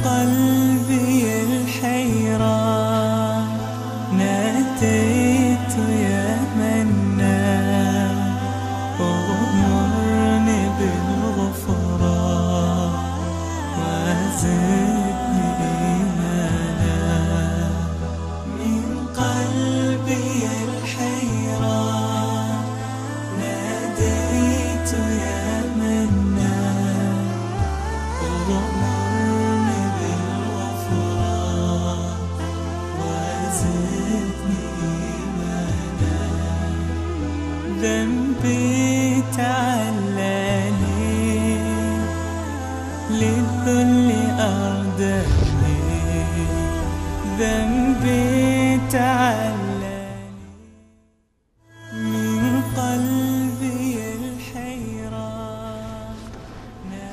قلبي الحيران ناديت يا منان، أغمرني بالغفران وزدني إيمانا. من قلبي الحيران ناديت يا منان، أغمرني بالغفران وزدني إيمانا. ذنبي تعلاني للذل أردني، ذنبي تعلاني من قلبي الحيران.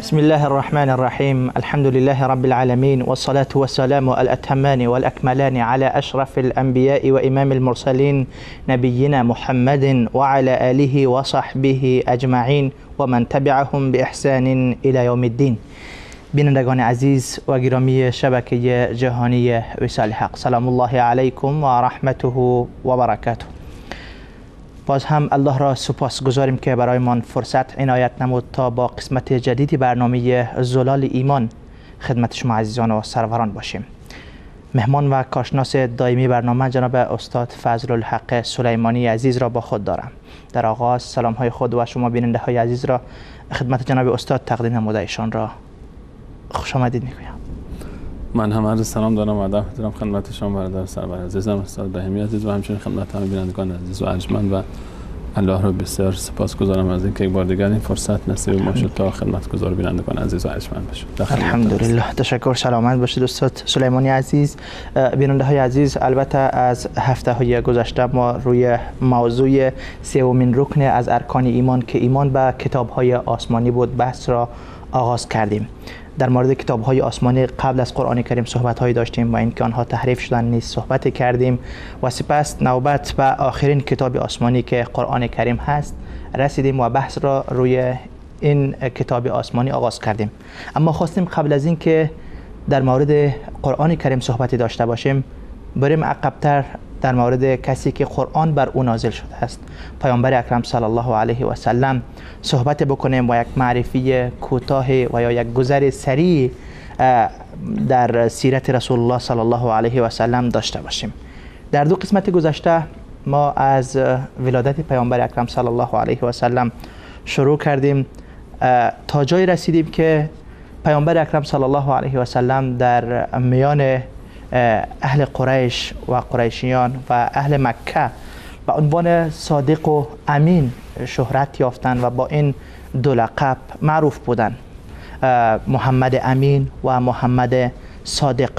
بسم الله الرحمن الرحيم. الحمد لله رب العالمين، والصلاة والسلام الأتمان والأكملان على أشرف الأنبياء وإمام المرسلين، نبينا محمد وعلى آله وصحبه أجمعين ومن تبعهم بإحسان إلى يوم الدین. بینندگان عزیز و گرامی شبکه جهانی وصال حق، سلام الله علیکم و رحمته و برکاته. باز هم الله را سپاس گذاریم که برایمان فرصت عنایت نمود تا با قسمت جدید برنامه زلال ایمان خدمت شما عزیزان و سروران باشیم. مهمان و کارشناس دائمی برنامه جناب استاد فضل الحق سلیمانی عزیز را با خود دارم. در آغاز سلام های خود و شما بیننده های عزیز را خدمت جناب استاد تقدیم نموده ایشان را خوش آمدید میگویم. من هم عرض سلام دارم و ادب دارم خدمت شما برادر سرور عزیزم استاد رحیمی عزیز و همچنین خدمت همه بینندگان عزیز و ارجمند، و الله را بسیار سپاسگزارم از اینکه یک بار دیگر این فرصت نصیب ما شد تا خدمتگزار بینندگان عزیز و ارجمند باشیم. الحمدلله، تشکر، سلامت باشید استاد سلیمانی عزیز. بیننده های عزیز، البته از هفته های گذشته ما روی موضوع سومین رکن از ارکان ایمان که ایمان به کتاب های آسمانی بود بحث را آغاز کردیم. در مورد کتاب های آسمانی قبل از قرآن کریم صحبت هایی داشتیم و اینکه آنها تحریف شدن نیز صحبت کردیم و سپس نوبت به آخرین کتاب آسمانی که قرآن کریم هست رسیدیم و بحث را روی این کتاب آسمانی آغاز کردیم. اما خواستیم قبل از اینکه در مورد قرآن کریم صحبتی داشته باشیم بریم عقب‌تر در مورد کسی که قرآن بر او نازل شده است، پیامبر اکرم صلی الله علیه و سلم صحبت بکنیم و یک معرفی کوتاه و یا یک گذر سریع در سیرت رسول الله صلی الله علیه و سلم داشته باشیم. در دو قسمت گذشته ما از ولادت پیامبر اکرم صلی الله علیه و سلم شروع کردیم تا جای رسیدیم که پیامبر اکرم صلی الله علیه و سلم در میان اهل قریش و قریشیان و اهل مکه به عنوان صادق و امین شهرت یافتند و با این دو لقب معروف بودند، محمد امین و محمد صادق.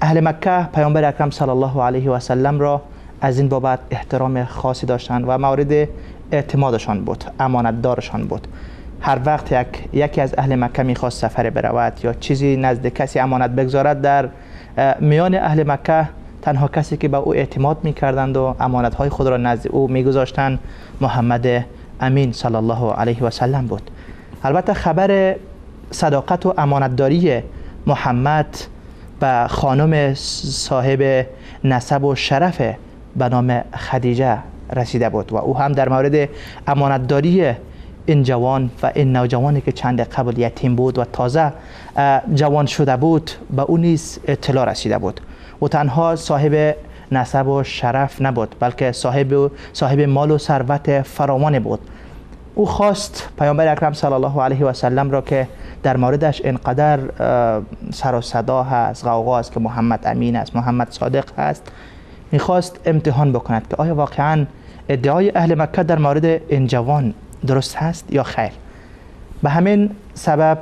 اهل مکه پیامبر اکرم صلی الله علیه و سلم را از این بابت احترام خاصی داشتند و مورد اعتمادشان بود، امانتدارشان بود. هر وقت یکی از اهل مکه میخواست سفر برود یا چیزی نزد کسی امانت بگذارد، در میان اهل مکه تنها کسی که به او اعتماد میکردند و امانتهای خود را نزد او میگذاشتند محمد امین صلی الله علیه و سلم بود. البته خبر صداقت و امانتداری محمد به خانم صاحب نسب و شرف به نام خدیجه رسیده بود و او هم در مورد امانتداری این جوان و این نوجوانی که چند قبل یتیم بود و تازه جوان شده بود به او نیز اطلاع رسیده بود. او تنها صاحب نسب و شرف نبود بلکه صاحب مال و ثروت فراوان بود. او خواست پیامبر اکرم صلی الله علیه و سلم را که در موردش اینقدر سر و صدا هست، غوغا است که محمد امین است، محمد صادق هست، میخواست امتحان بکند که آیا واقعا ادعای اهل مکه در مورد این جوان درست هست یا خیر. به همین سبب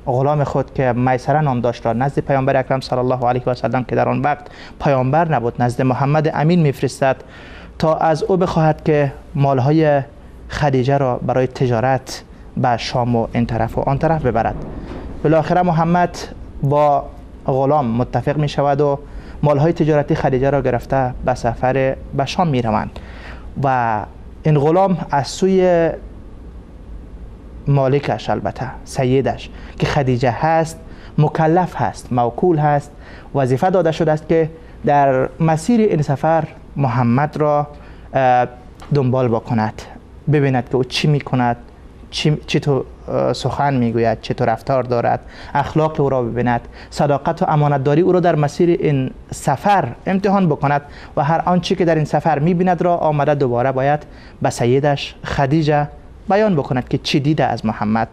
غلام خود که میسره نام داشت را نزد پیامبر اکرم صلی الله علیه و سلم که در آن وقت پیامبر نبود نزد محمد امین میفرستد تا از او بخواهد که مالهای خدیجه را برای تجارت به شام و این طرف و آن طرف ببرد. بالاخره محمد با غلام متفق می شود و مالهای تجارتی خدیجه را گرفته به سفر به شام می روند و این غلام از سوی مالکش، البته سیدش که خدیجه هست، مکلف هست، موکول هست، وظیفه داده شده است که در مسیر این سفر محمد را دنبال بکند، ببیند که او چی میکند، چی تو سخن میگوید، چطور رفتار دارد، اخلاق او را ببیند، صداقت و امانتداری او را در مسیر این سفر امتحان بکند و هر آنچه که در این سفر میبیند را آمده دوباره باید به سیدش خدیجه بیان بکند که چی دیده از محمد.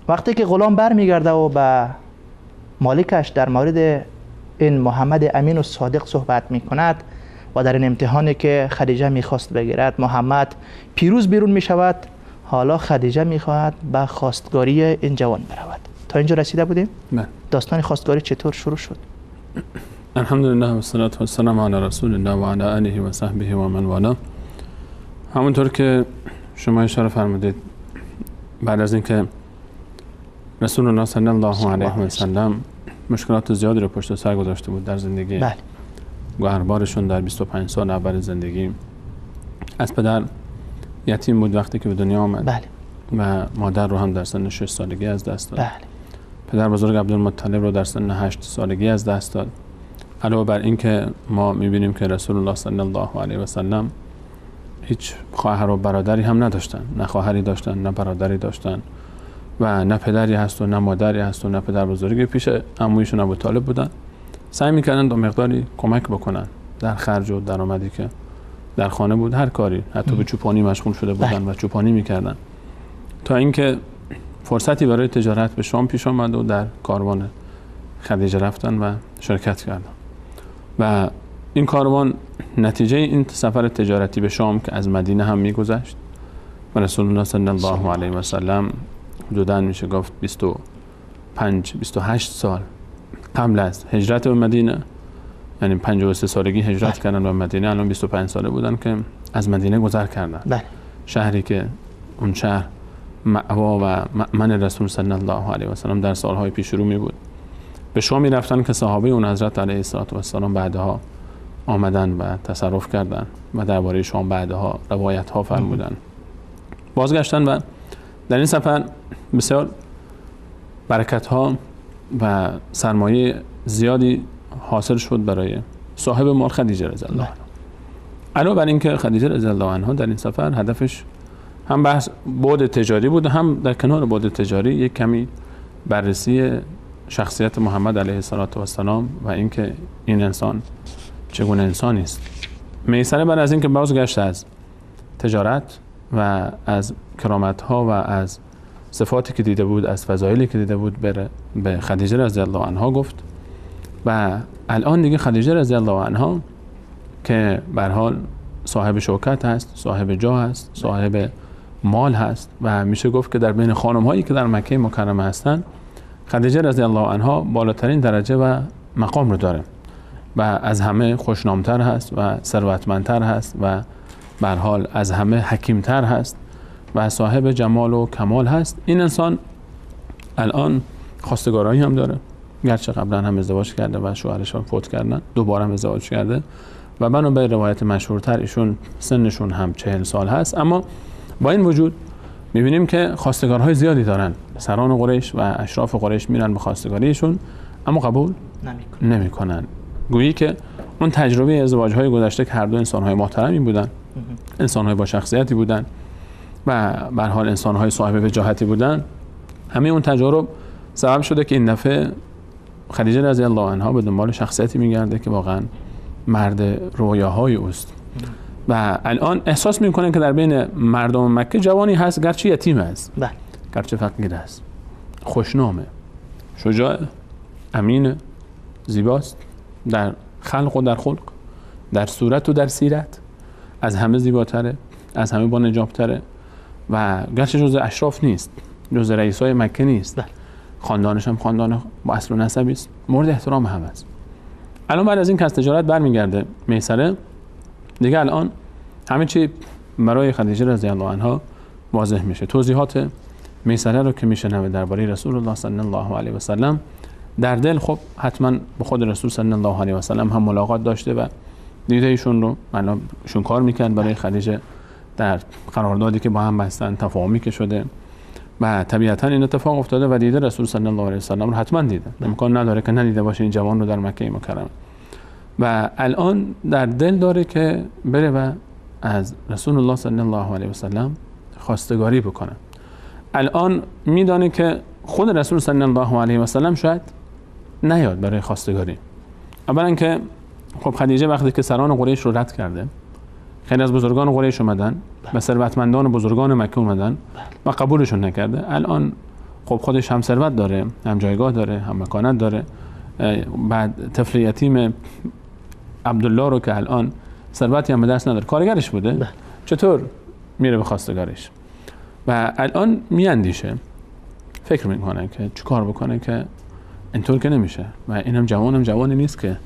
وقتی که غلام برمیگرده و به مالکش در مورد این محمد امین و صادق صحبت میکند و در این امتحانی که خدیجه میخواست بگیرد محمد پیروز بیرون میشود. حالا خدیجه میخواهد به خواستگاری این جوان برود. تا اینجا رسیده بودیم؟ بله. داستان خواستگاری چطور شروع شد؟ الحمدلله و الصلاة و السلام علی رسول الله و علی آله و صحبه و من والاه. همونطور که شما اشاره فرمودید، بعد از اینکه رسول الله صلی الله علیه و سلم مشکلات زیادی رو پشت سر گذاشته بود در زندگی، بله، گوهربارشون در 25 سال اول زندگی، از پدر یتیم بود وقتی که به دنیا آمد، بله، و مادر رو هم در سن 6 سالگی از دست داد، بله، پدر بزرگ عبدالمطلب رو در سن 8 سالگی از دست داد. علاوه بر این که ما میبینیم که رسول الله صلی الله علیه و سلم هیچ خواهر و برادری هم نداشتن، نه خواهری داشتن نه برادری داشتن و نه پدری هست و نه مادری هست و نه پدر بزرگی. پیش عمویشون ابو طالب بودن، سعی میکردن تا مقداری کمک بکنن در خرج و درآمدی که در خانه بود، هر کاری، حتی به چوپانی مشغول شده بودن و چوپانی میکردن، تا اینکه فرصتی برای تجارت به شام پیش آمد و در کاروان خدیجه رفتن و شرکت کردن. و این کاروان نتیجه این سفر تجارتی به شام که از مدینه هم میگذشت و رسول الله صلی الله علیه و سلم حدوداً میشه گفت 25 28 سال قبل از هجرت به مدینه، یعنی 53 سالگی هجرت کردن به مدینه، الان 25 ساله بودن که از مدینه گذر کردن. بله. شهری که اون شهر مأوا و مأمن رسول صلی الله علیه و سلم در سالهای پیش رو می بود. به شام می رفتن که صحابه اون حضرت علیه السلام بعدها آمدن و تصرف کردن و درباره شام بعدها روایت ها فرمودن. بازگشتن و در این سفر بسیار برکت ها و سرمایه زیادی حاصل شد برای صاحب مال خدیجه رضی الله عنها. علاوه بر اینکه خدیجه رضی الله عنها در این سفر هدفش هم بحث بعد تجاری بود، هم در کنار بعد تجاری یک کمی بررسی شخصیت محمد علیه السلام و اینکه این انسان چگونه انسانی است. میسره بعد از اینکه بازگشت از تجارت و از کرامت ها و از صفاتی که دیده بود، از فضایلی که دیده بود، به خدیجه رضی الله عنها گفت. و الان دیگه خدیجه رضی الله عنها که به هر حال صاحب شوکت هست، صاحب جاه هست، صاحب مال هست و میشه گفت که در بین خانم هایی که در مکه مکرمه هستند، خدیجه رضی الله عنها بالاترین درجه و مقام رو داره و از همه خوشنامتر هست و ثروتمندتر هست و به هر حال از همه حکیمتر هست و صاحب جمال و کمال هست. این انسان الان خواستگارایی هم داره، گرچه قبلا هم ازدواج کرده و شوهرش هم فوت کردن، دوباره هم ازدواج کرده و بنا به روایت مشهورتر ایشون سنشون هم 40 سال هست، اما با این وجود میبینیم که خواستگارهای زیادی دارن. سران قریش و اشراف قریش میرن به خواستگاریشون، اما قبول نمیکنن. گویی که اون تجربه ازدواج‌های گذشته که هر دو انسان‌های محترمی بودن، انسان‌های با شخصیتی بودن و به هر حال انسان‌های صاحب وجاهتی بودن، همه اون تجارب سبب شده که این دفعه خدیجه رضی الله عنها به دنبال شخصیتی میگرده که واقعا مرد رویاهای اوست. و الان احساس میکنه که در بین مردم مکه جوانی هست، گرچه یتیم است، بله، گرچه فقیر است، خوشنامه، شجاع، امین، زیباست در خلق و در خلق، در صورت و در سیرت، از همه زیباتره، از همه با نجابتره و گرچه جزء اشراف نیست، جزء رئیسای مکه نیست، خاندانش هم خاندان با اصل و نسبی است، مورد احترام هم است. الان بعد از این که از تجارت برمیگرده میسره، دیگه الان همه چی برای خدیجه رضی الله عنها واضح میشه. توضیحات میسره رو که میشنوه درباره رسول الله صلی الله علیه و سلم، در دل خب حتما به خود رسول صلی الله علیه و سلم هم ملاقات داشته و دیده ایشون رو، الان ایشون کار میکرد برای خدیجه در قراردادی که با هم بستن، تفاهمی که شده و طبیعتا این اتفاق افتاده و دیده رسول صلی الله علیه و سلم رو حتما دیده، امکان نداره که ندیده باشه این جوان رو در مکه مکرمه. و الان در دل داره که بره و از رسول الله صلی الله علیه و سلم خواستگاری بکنه. الان میدانه که خود رسول صلی الله علیه و سلم شاید نیاد برای خواستگاری. اولا که خب خدیجه وقتی که سران قریش رو رد کرده، خیلی از بزرگان قریش اومدن و ثروتمندان و بزرگان مکه اومدن و قبولشون نکرده. الان خب خودش هم ثروت داره، هم جایگاه داره، هم مکانت داره. بعد طفل یتیم عبدالله رو که الان ثروتی هم به دست نداره، کارگرش بوده، چطور میره به خواستگاریش؟ و الان میاندیشه، فکر میکنه که چیکار بکنه که اینطور که نمیشه و اینم جوانم جوانی نیست که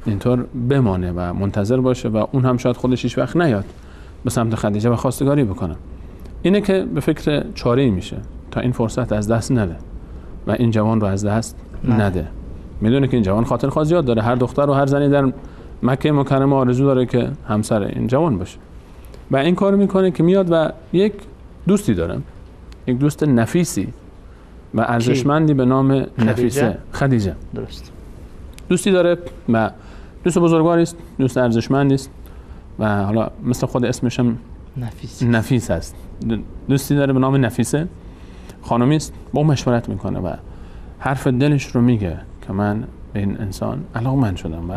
اینطور بمانه و منتظر باشه و اون هم شاید خودش هیچ وقت نیاد به سمت خدیجه و خواستگاری بکنه. اینه که به فکر چاره‌ای میشه تا این فرصت از دست نده و این جوان رو از دست نده. میدونه که این جوان خاطر خواه زیاد داره، هر دختر و هر زنی در مکه مکرمه آرزو داره که همسر این جوان باشه. و این کارو میکنه که میاد و یک دوستی داره، یک دوست نفیسی و ارزشمندی به نام نفیسه، خدیجه. درست. دوستی داره و دوست بزرگواری است، دوست ارزشمندی است و حالا مثل خود اسمش هم نفیس است. دوستی داره به نام نفیسه، خانمی است، با اون مشورت میکنه و حرف دلش رو میگه که من به این انسان علاقه‌مند شدم و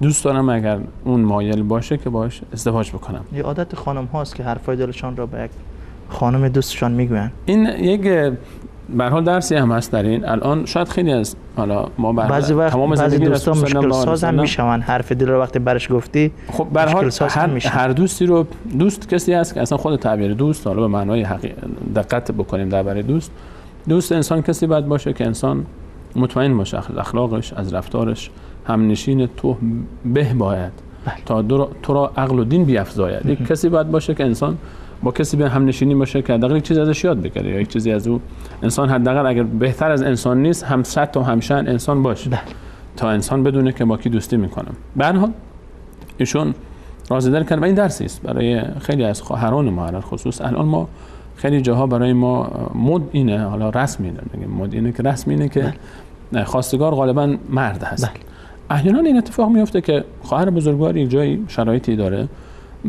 دوست دارم اگر اون مایل باشه که باش ازدواج بکنم. یه عادت خانم هاست که حرفای دلشان را به یک خانم دوستشان میگوین. این یک به هر حال درسی هم هست در این. الان شاید خیلی از حالا ما بعضی وقت تمام زندگی دوستان مشکل ساز هم میشون، حرف دل رو وقتی برش گفتی خب به هر حال هر دوستی رو، دوست کسی هست که اصلا خود تعبیر دوست حالا به معنای دقت بکنیم درباره دوست، دوست انسان کسی باید باشه که انسان مطمئن باشه از اخلاقش، از رفتارش، همنشین تو به باید تا تو را عقل و دین بیافزاید. یک کسی باید باشه که انسان با کسی به همنشینی باشه که حداقل یک چیز ازش یاد بگیره، یا یک چیزی از او انسان حداقل اگر بهتر از انسان نیست هم سطح و همشن انسان باشه تا انسان بدونه که با کی دوستی میکنه. به هر حال ایشون راز دل کرد و این درسی است برای خیلی از خواهران ما، علی خصوص الان ما خیلی جاها برای ما مد اینه، حالا رسم اینه، میگیم مد اینه که رسم اینه که خواستگار غالبا مرد هست. احیانا این اتفاق میفته که خواهر بزرگوار یک جایی شرایطی داره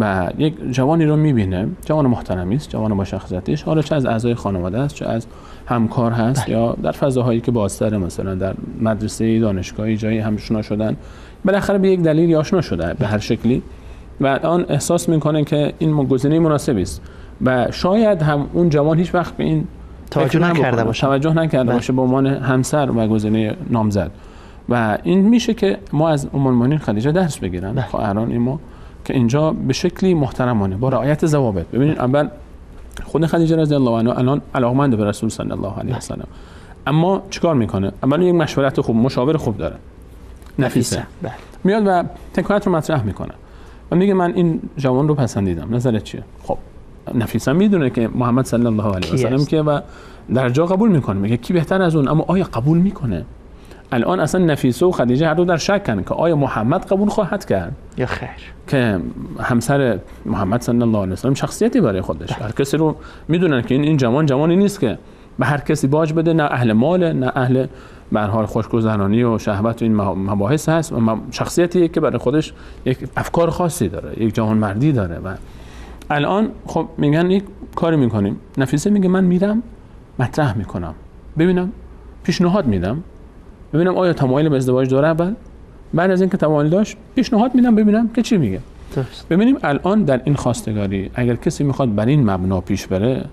و یک جوانی رو میبینه، جوان محترمی است، جوان با شخصیتی است، حالا چه از اعضای خانواده است، چه از همکار هست، یا در فضاهایی که بازتره، مثلا در مدرسه، دانشگاهی، جایی هم آشنا شدن، بالاخره به یک دلیلی آشنا شده به هر شکلی و الان احساس میکنه که این گزینه مناسبی است و شاید هم اون جوان هیچ وقت به این توجه نکرده باشه به عنوان همسر و گزینه نامزد. و این میشه که ما از ام المؤمنین خدیجه درس بگیرن، خواهران ما، که اینجا به شکلی محترمانه با رعایت ضوابط. ببینید اول خود خدیجه رضی الله عنها الان علاقمند به رسول صلی الله علیه و سلم، اما چیکار میکنه؟ اول یک مشورت خوب، مشاور خوب داره، نفیسه. میاد و حکایت رو مطرح میکنه و میگه من این جوان رو پسندیدم، نظرت چیه؟ خب نفیسه میدونه که محمد صلی الله علیه و سلم که و در جا قبول میکنه، میگه کی بهتر از اون، اما آیا قبول میکنه؟ الان اصلا نفیسه و خدیجه هر دو در شکن که آیا محمد قبول خواهد کرد یا خیر، که همسر محمد صلی الله علیه و سلم شخصیتی برای خودش، هر کسی رو میدونن که این جوان جوانی نیست که به هر کسی باج بده، نه اهل مال، نه اهل به هر حال خوشگذرانی و شهوت و این مباحث هست، و شخصیتیه که برای خودش یک افکار خاصی داره، یک جوانمردی داره. و الان خب میگن یک کاری میکنیم، نفیسه میگه من میرم مطرح میکنم، ببینم پیشنهاد میدم، ببینم آیا تمایل به ازدواج داره، اول بعد از اینکه تمایل داشت پیشنهاد میدم ببینم که چی میگه. ببینیم الان در این خواستگاری اگر کسی میخواد بر این مبنا پیش بره،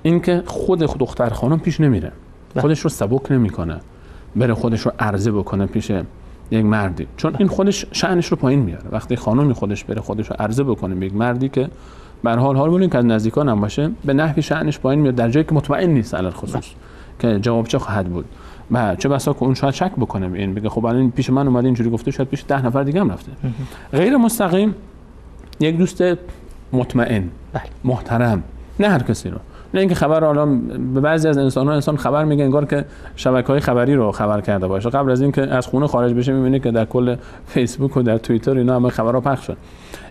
اینکه خود دختر خانم پیش نمیره، خودش رو سبک نمیکنه بره خودش رو عرضه بکنه پیش یک مردی، چون این خودش شأنش رو پایین میاره. وقتی خانمی خودش بره خودش رو عرضه بکنه به یک مردی که به هر حال حال که از نزدیکان هم باشه، به نحوی شأنش پایین میاد در جایی که مطمئن نیست علی الخصوص که جواب چه خواهد بود، و چه بسا که اون شاید شک بکنه، این بگه خب الان پیش من اومده اینجوری گفته، شاید پیش 10 نفر دیگه هم رفته. غیر مستقیم یک دوست مطمئن محترم، نه هر کسی رو، نه اینکه خبر الان به بعضی از انسان‌ها انسان خبر میگه انگار که شبکه‌های خبری رو خبر کرده باشه، قبل از اینکه از خونه خارج بشه می‌بینه که در کل فیسبوک و در توییتر اینا همه خبرها پخش شد.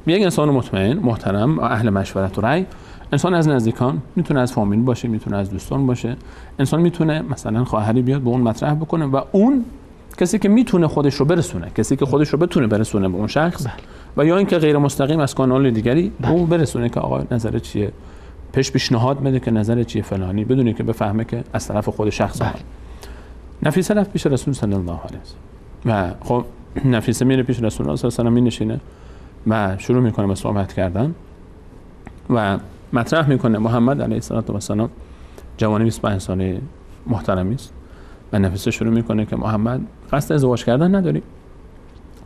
یک انسان مطمئن محترم اهل مشورت و رأی انسان از نزدیکان میتونه از فامیل باشه، میتونه از دوستان باشه، انسان میتونه مثلا خواهری بیاد به اون مطرح بکنه و اون کسی که میتونه خودش رو برسونه، کسی که خودش رو بتونه برسونه به اون شخص، و یا اینکه غیر مستقیم از کانال دیگری او برسونه که آقا نظر چیه، پیشنهاد بده که نظر چیه فلانی، بدون که بفهمه که از طرف خود شخص. نفیسه رفت پیش رسول صلی الله علیه و و خب نفیسه میره پیش رسول الله صلی الله علیه و مینشینه و شروع میکنه به صحبت کردن و مطرح میکنه محمد علیه السلام جوانی 25 ساله محترمی است و نفیسه شروع میکنه که محمد قصد ازدواج کردن نداری،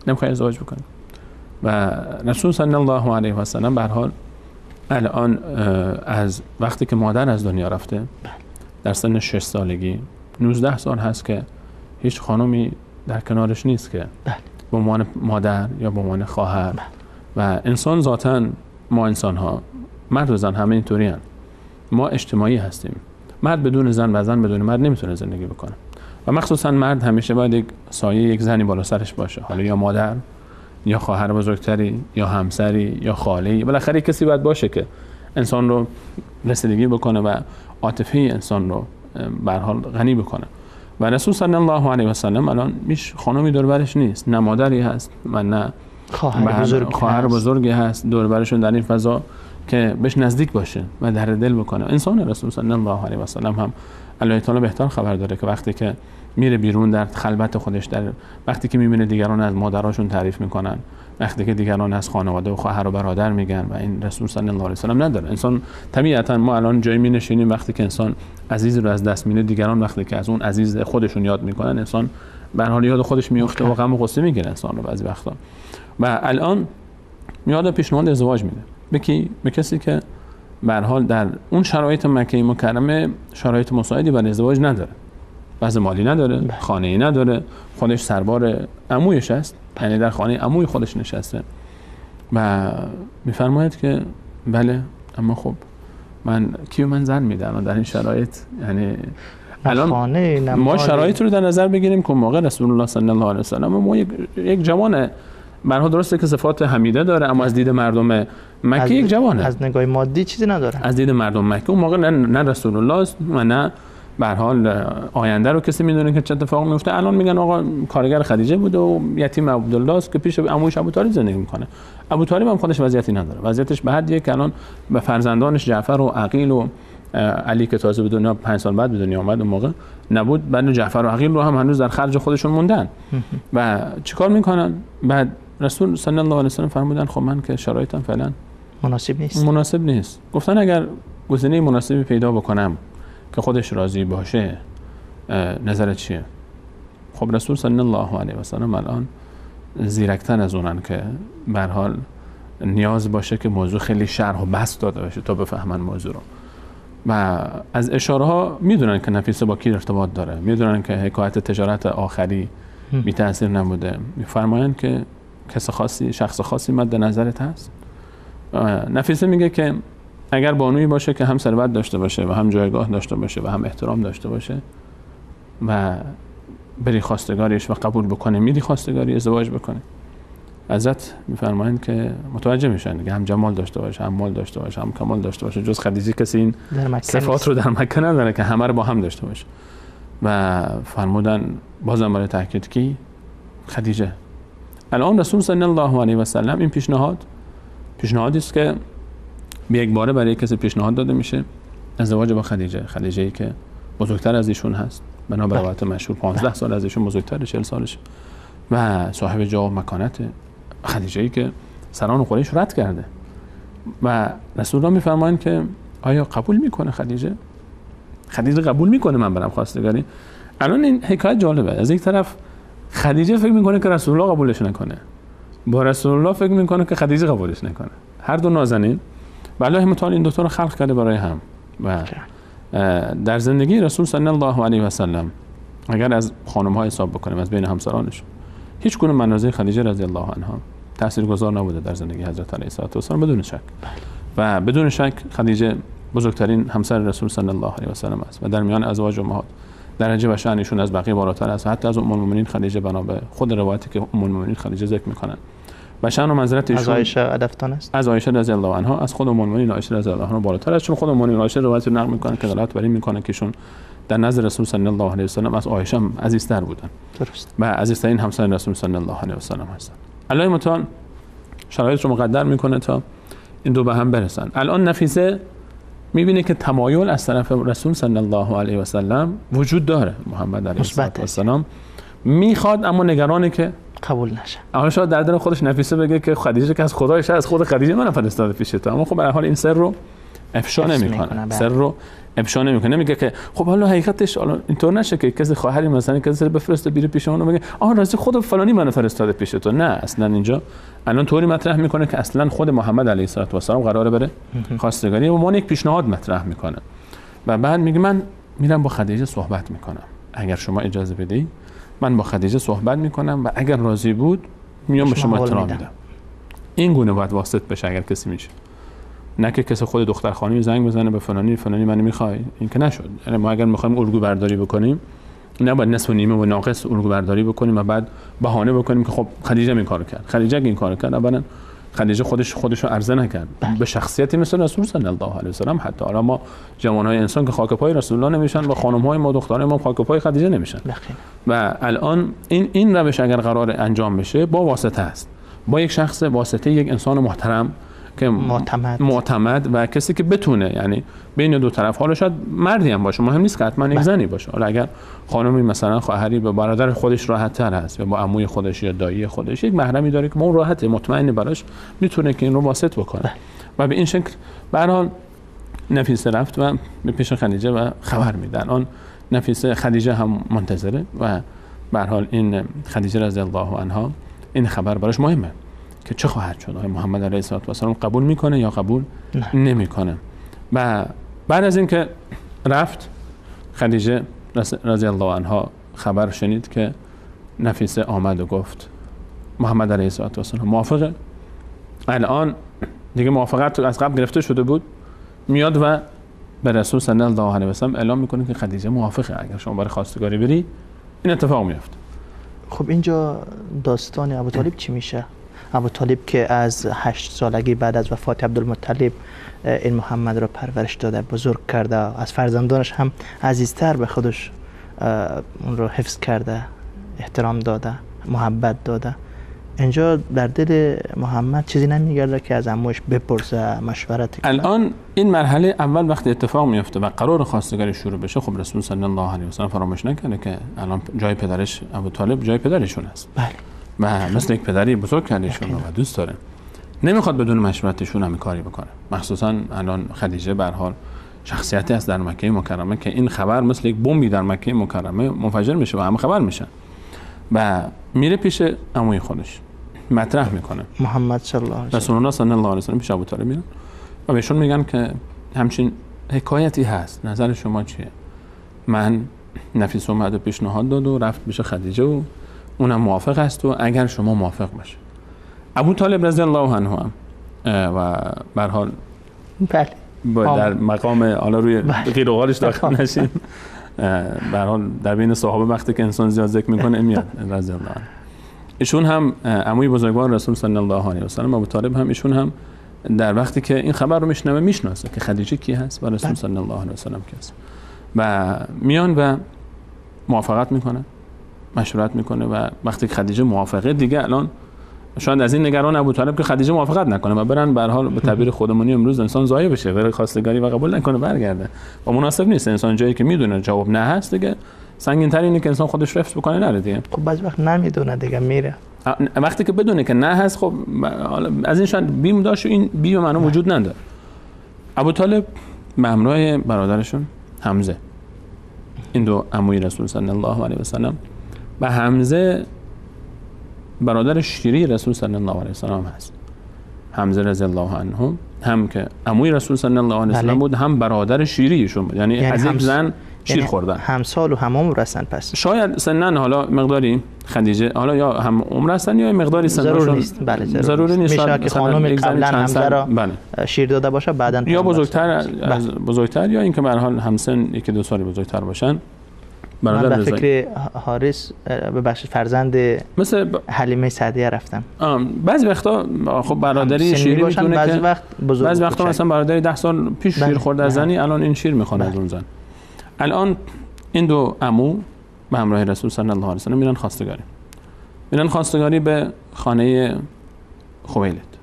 نمیخوای ازدواج بکنی. و رسول صلی الله علیه و سلم به هر حال الان از وقتی که مادر از دنیا رفته در سن 6 سالگی، 19 سال هست که هیچ خانمی در کنارش نیست که به عنوان مادر یا به عنوان خواهر. و انسان ذاتاً، ما انسان ها، مرد و زن همه اینطوری هن. ما اجتماعی هستیم، مرد بدون زن و زن بدون مرد نمیتونه زندگی بکنه و مخصوصا مرد همیشه باید یک سایه، یک زنی بالا سرش باشه، حالا یا مادر یا خواهر بزرگتری یا همسری یا خاله‌ای، بالاخره کسی باید باشه که انسان رو رسیدگی بکنه و عاطفه انسان رو به هر حال غنی بکنه. و رسول صلی الله علیه و سلم الان هیچ خانمی دور برش نیست، نه مادری هست و نه خواهر بزرگی هست دور برشون در این فضا که بهش نزدیک باشه و در دل بکنه. انسان رسول صلی الله علیه و سلم هم الله تعالی بهتر خبر داره که وقتی که میره بیرون در خلوت خودش، در وقتی که میبینه دیگران از مادراشون تعریف میکنن، وقتی که دیگران از خانواده و خواهر و برادر میگن، و این رسول صلی الله علیه و سلم نداره. انسان طبیعتا ما الان جایی مینشینیم وقتی که انسان عزیز رو از دست میده، دیگران وقتی که از اون عزیز خودشون یاد میکنن، انسان به هر حال یاد خودش میفته و غم و غصه میگیره انسان رو بعضی وقتا. و الان میاد پیشنهاد ازدواج میده به کی؟ به کسی که به هر حال در اون شرایط مکه مکرمه شرایط مساعدی برای ازدواج نداره، وضع مالی نداره، خانه‌ای نداره، خودش سربار عمویش است، یعنی در خانه عموی خودش نشسته. و میفرماید که بله، اما خب من کیو من زن میدم در این شرایط؟ یعنی الان ما شرایط رو در نظر بگیریم که موقع رسول الله صلی الله علیه و سلم ما یک جوانه، برها درسته که صفات حمیده داره، اما از دید مردم مکه یک جوانه، از نگاه مادی چیزی نداره. از دید مردم مکه اون موقع نه رسول الله است و نه به هر حال آینده رو کسی میدونه که چه اتفاق میفته. الان میگن آقا کارگر خدیجه بوده و یتیم عبدالله است که پیش عموش ابوطالب زندگی میکنه. ابوطالب هم خودش وضعیتی نداره، وضعیتش به حدیه که الان به فرزندانش جعفر و عقیل و علی که تازه به دنیا 5 سال بعد به دنیا آمد اون موقع نبود، بعد جعفر و عقیل رو هم هنوز در خرج خودشون موندن. و چیکار میکنن؟ بعد رسول صلی الله علیه و سلم فرمودن خب من که شرایطم فعلا مناسب نیست. گفتن اگر گزینه مناسبی پیدا بکنم که خودش راضی باشه نظرت چیه؟ خب رسول صلی الله علیه و سلم الان زیرکتر از اونن که به هر حال نیاز باشه که موضوع خیلی شرح و بسط داده باشه تا بفهمن موضوع رو، و از اشاره ها میدونن که نفیسه با کی ارتباط داره، میدونن که حکایت تجارت آخری بی تاثیر نبوده. میفرمایند که کس خاصی، شخص خاصی مد نظرت هست؟ نفیسه میگه که اگر بانویی باشه که هم ثروت داشته باشه و هم جایگاه داشته باشه و هم احترام داشته باشه و بری خواستگاریش و قبول بکنه، میری خواستگاری ازدواج بکنه. حضرت میفرمایند که متوجه میشن دیگه، هم جمال داشته باشه، هم مال داشته باشه، هم کمال داشته باشه، جز خدیجه کسی این صفات رو در مکه نداره که همه رو با هم داشته باشه. و فرمودن بازم برای تاکید کی؟ خدیجه. الان رسول صلی الله علیه و سلم این پیشنهادی است که به یک باره برای کسی پیشنهاد داده میشه ازدواج با خدیجه، خدیجه ای که بزرگتر از ایشون هست، بنا به روایت مشهور 15 سال از ایشون بزرگتر، 40 سالش، و صاحب جاه و مکانت، خدیجه ای که سران قریش رد کرده. و رسول الله میفرمایند که آیا قبول میکنه خدیجه؟ خدیجه قبول میکنه من برم خواستگاری؟ الان این حکایت جالبه. از یک طرف خدیجه فکر میکنه که رسول الله قبولش نکنه، با رسول الله فکر میکنه که خدیجه قبولش نکنه. هر دو نازنین و الله متعال این دو تا رو خلق کرده برای هم. و در زندگی رسول صلی الله علیه و سلم اگر از خانم ها حساب بکنیم، از بین همسرانش، هیچ کدوم منازل خدیجه رضی الله عنها تاثیرگذار نبوده در زندگی حضرت علیه السلام، بدون شک. و بدون شک خدیجه بزرگترین همسر رسول صلی الله علیه و سلم است و در میان ازواج امهات درجه و شأن ایشون از بقیه بالاتر است. حتی از ام المؤمنین خدیجه بنا به خود روایتی که ام المؤمنین خدیجه ذکر میکنن. و شأن و منزلت ایشون از عایشه ادفتان است، از عایشه رضی الله عنها، از خود ام المؤمنین عایشه رضی الله عنها بالاتر است، چون خود ام المؤمنین عایشه روایت رو نقل میکنه که دلالت بر این میکنه که ایشون در نظر رسول صلی الله علیه و سلم از عایشه هم عزیزتر بودن. درست. و عزیزترین همسر رسول صلی الله علیه و سلم هستن. الله متعال شرایط رو مقدر میکنه تا این دو به هم برسن. الان نفیسه میبینه که تمایل از طرف رسول صلی الله علیه و سلم وجود داره، محمد علیه السلام میخواد، اما نگرانه که قبول نشه. اما شاید در دل خودش نفیسه بگه که خدیجه که از خدایش، از خود خدیجه من فرستاده پیش تو، اما خب به هر حال این سر رو افشا نمیکنه، سر رو افشا نمیکنه، نمیگه که خب حالا حقیقتش حالا اینطور نشه که کسی خواهری مثلا کسی رو بفرسته بیره پیش اون بگه آها راستی خود فلانی منو فرستاده پیش تو. نه، اصلا اینجا الان طوری مطرح میکنه که اصلا خود محمد علیه السلام قراره بره خواستگاری و ما یک پیشنهاد مطرح میکنه و بعد میگه من میرم با خدیجه صحبت میکنم، اگر شما اجازه بدی من با خدیجه صحبت میکنم و اگر راضی بود میام به شما اطلاع میدم. این گونه باید واسط بشه اگر کسی میشه، نه که کسی خود دختر خانمی زنگ بزنه به فلانی فلانی منو میخوای، این که نشد. یعنی ما اگر میخوایم الگو برداری بکنیم نباید نصف و نیمه و ناقص الگو برداری بکنیم و بعد بهانه بکنیم که خب خدیجه این کارو کرد. خدیجه این کارو کرد، اولا خدیجه خودش رو عرضه نکرد به شخصیتی مثل رسول صلی الله علیه و سلم. حتی حالا ما جوانهای انسان که خاک پای رسول الله نمیشن و خانم‌های ما دخترای ما خاک پای خدیجه نمیشن. و الان این روش اگر قرار انجام بشه با واسطه است، با یک شخص واسطه، یک انسان محترم که معتمد و کسی که بتونه یعنی بین دو طرف، حالا شاید مردی هم باشه، مهم نیست که حتما یک زنی باشه. حالا اگر خانمی مثلا خواهری به برادر خودش راحت تر هست یا با عموی خودش یا دایی خودش یک محرمی داره که ما اون راحته، مطمئن براش، میتونه که این رو واسط بکنه. و به این شکل به هر حال نفیسه رفت و به پیش خدیجه و خبر میده. الان نفیسه خدیجه هم منتظره و به هر حال این خدیجه رضی الله عنها این خبر براش مهمه که چه خواهد شد، آیا محمد علیه السلام قبول میکنه یا قبول نمیکنه. و بعد از اینکه رفت خدیجه رضی الله عنها خبر شنید که نفیسه آمد و گفت محمد علیه السلام موافقه. الان دیگه موافقت از قبل گرفته شده بود، میاد و به رسول صلی الله علیه و سلم اعلام میکنه که خدیجه موافقه، اگر شما برای خواستگاری بری این اتفاق میفته. خب اینجا داستان ابو طالب چی میشه؟ ابو طالب که از 8 سالگی بعد از وفات عبدالمطلب این محمد را پرورش داده، بزرگ کرده، از فرزندانش هم عزیزتر به خودش اون رو حفظ کرده، احترام داده، محبت داده. اینجا در دل محمد چیزی نمیگرده که از عموش بپرسه، مشورت کنه. الان این مرحله اول وقتی اتفاق میفته و قرار خواستگاری شروع بشه، خب رسول صلی الله علیه و سلم فراموش نکنه که الان جای پدرش ابو طالب جای پدرشون است. بله. و مثل یک پدری بزرگ کرده و دوست داره، نمیخواد بدون مشورتشون هم کاری بکنه. مخصوصا الان خدیجه به هر حال شخصیتی است در مکه مکرمه که این خبر مثل یک بمبی در مکه مکرمه منفجر میشه و همه خبر میشن و میره پیش عموی خودش مطرح میکنه. محمد صلی الله علیه و رسول الله صلی الله علیه و سلم پیش ابو طالب میرن و بهشون میگن که همچین حکایتی هست، نظر شما چیه؟ من نفیس اومد و پیشنهاد داد و رفت پیش خدیجه و اونم موافق است و اگر شما موافق باشه. ابو طالب رضی الله عنه هم و به هر حال بله در مقام حالا روی غیر و قالش داخل نشیم، به هر حال در بین صحابه وقتی که انسان زیاد ذکر میکنه میاد رضی الله عنه. ایشون هم عموی بزرگوار رسول صلی الله علیه و سلم ابو طالب هم، ایشون هم در وقتی که این خبر رو میشنوه میشناسه که خدیجه کی هست و رسول صلی الله علیه و سلم کی هست و میان و موافقت میکنه، مشورت میکنه و وقتی که خدیجه موافقه دیگه الان شاید از این نگران ابو طالب که خدیجه موافقت نکنه و برن به هر حال به تعبیر خودمونی امروز انسان ضایع بشه، بره خواستگاری و قبول نکنه برگرده و مناسب نیست. انسان جایی که میدونه جواب نه هست دیگه سنگین تر اینه که انسان خودش رفت بکنه نره دیگه. خب بعضی وقت نمیدونه دیگه میره. وقتی که بدونه که نه هست خب از این شاید بیم داشت و این بیم معنی وجود نداره. ابو طالب به همراه برادرشون حمزه، این دو عموی رسول صلی الله علیه و سلم، و حمزه برادر شیری رسول صلی الله علیه و سلم هست. حمزه رضی الله عنه هم که عموی رسول صلی الله علیه و سلم بود، هم برادر شیریشون بود، یعنی از یک زن شیر خوردن، همسال و هم عمر هستن. پس شاید سنن حالا مقداری خدیجه حالا یا هم عمر هستن یا مقداری سنشون ضروری نیست. بله ضروری نیست. میشه که خانم قبلا حمزه را شیر داده باشه بعداً یا بزرگتر از بزرگتر یا اینکه به هر حال همسن یکی دو سال بزرگتر باشن. برادر من به فکر حارث ببخشید فرزند مثل حلیمه سعدیه رفتم. بعضی وقتا خب برادری شیری میتونه بعضی وقت بزرگ، بعضی وقتا مثلا برادری 10 سال پیش شیر خورده از زنی، الان این شیر میخوره از اون زن. الان این دو عمو به همراه رسول صلی الله علیه و سلم میرن خواستگاری. میرن خواستگاری به خانه خویلد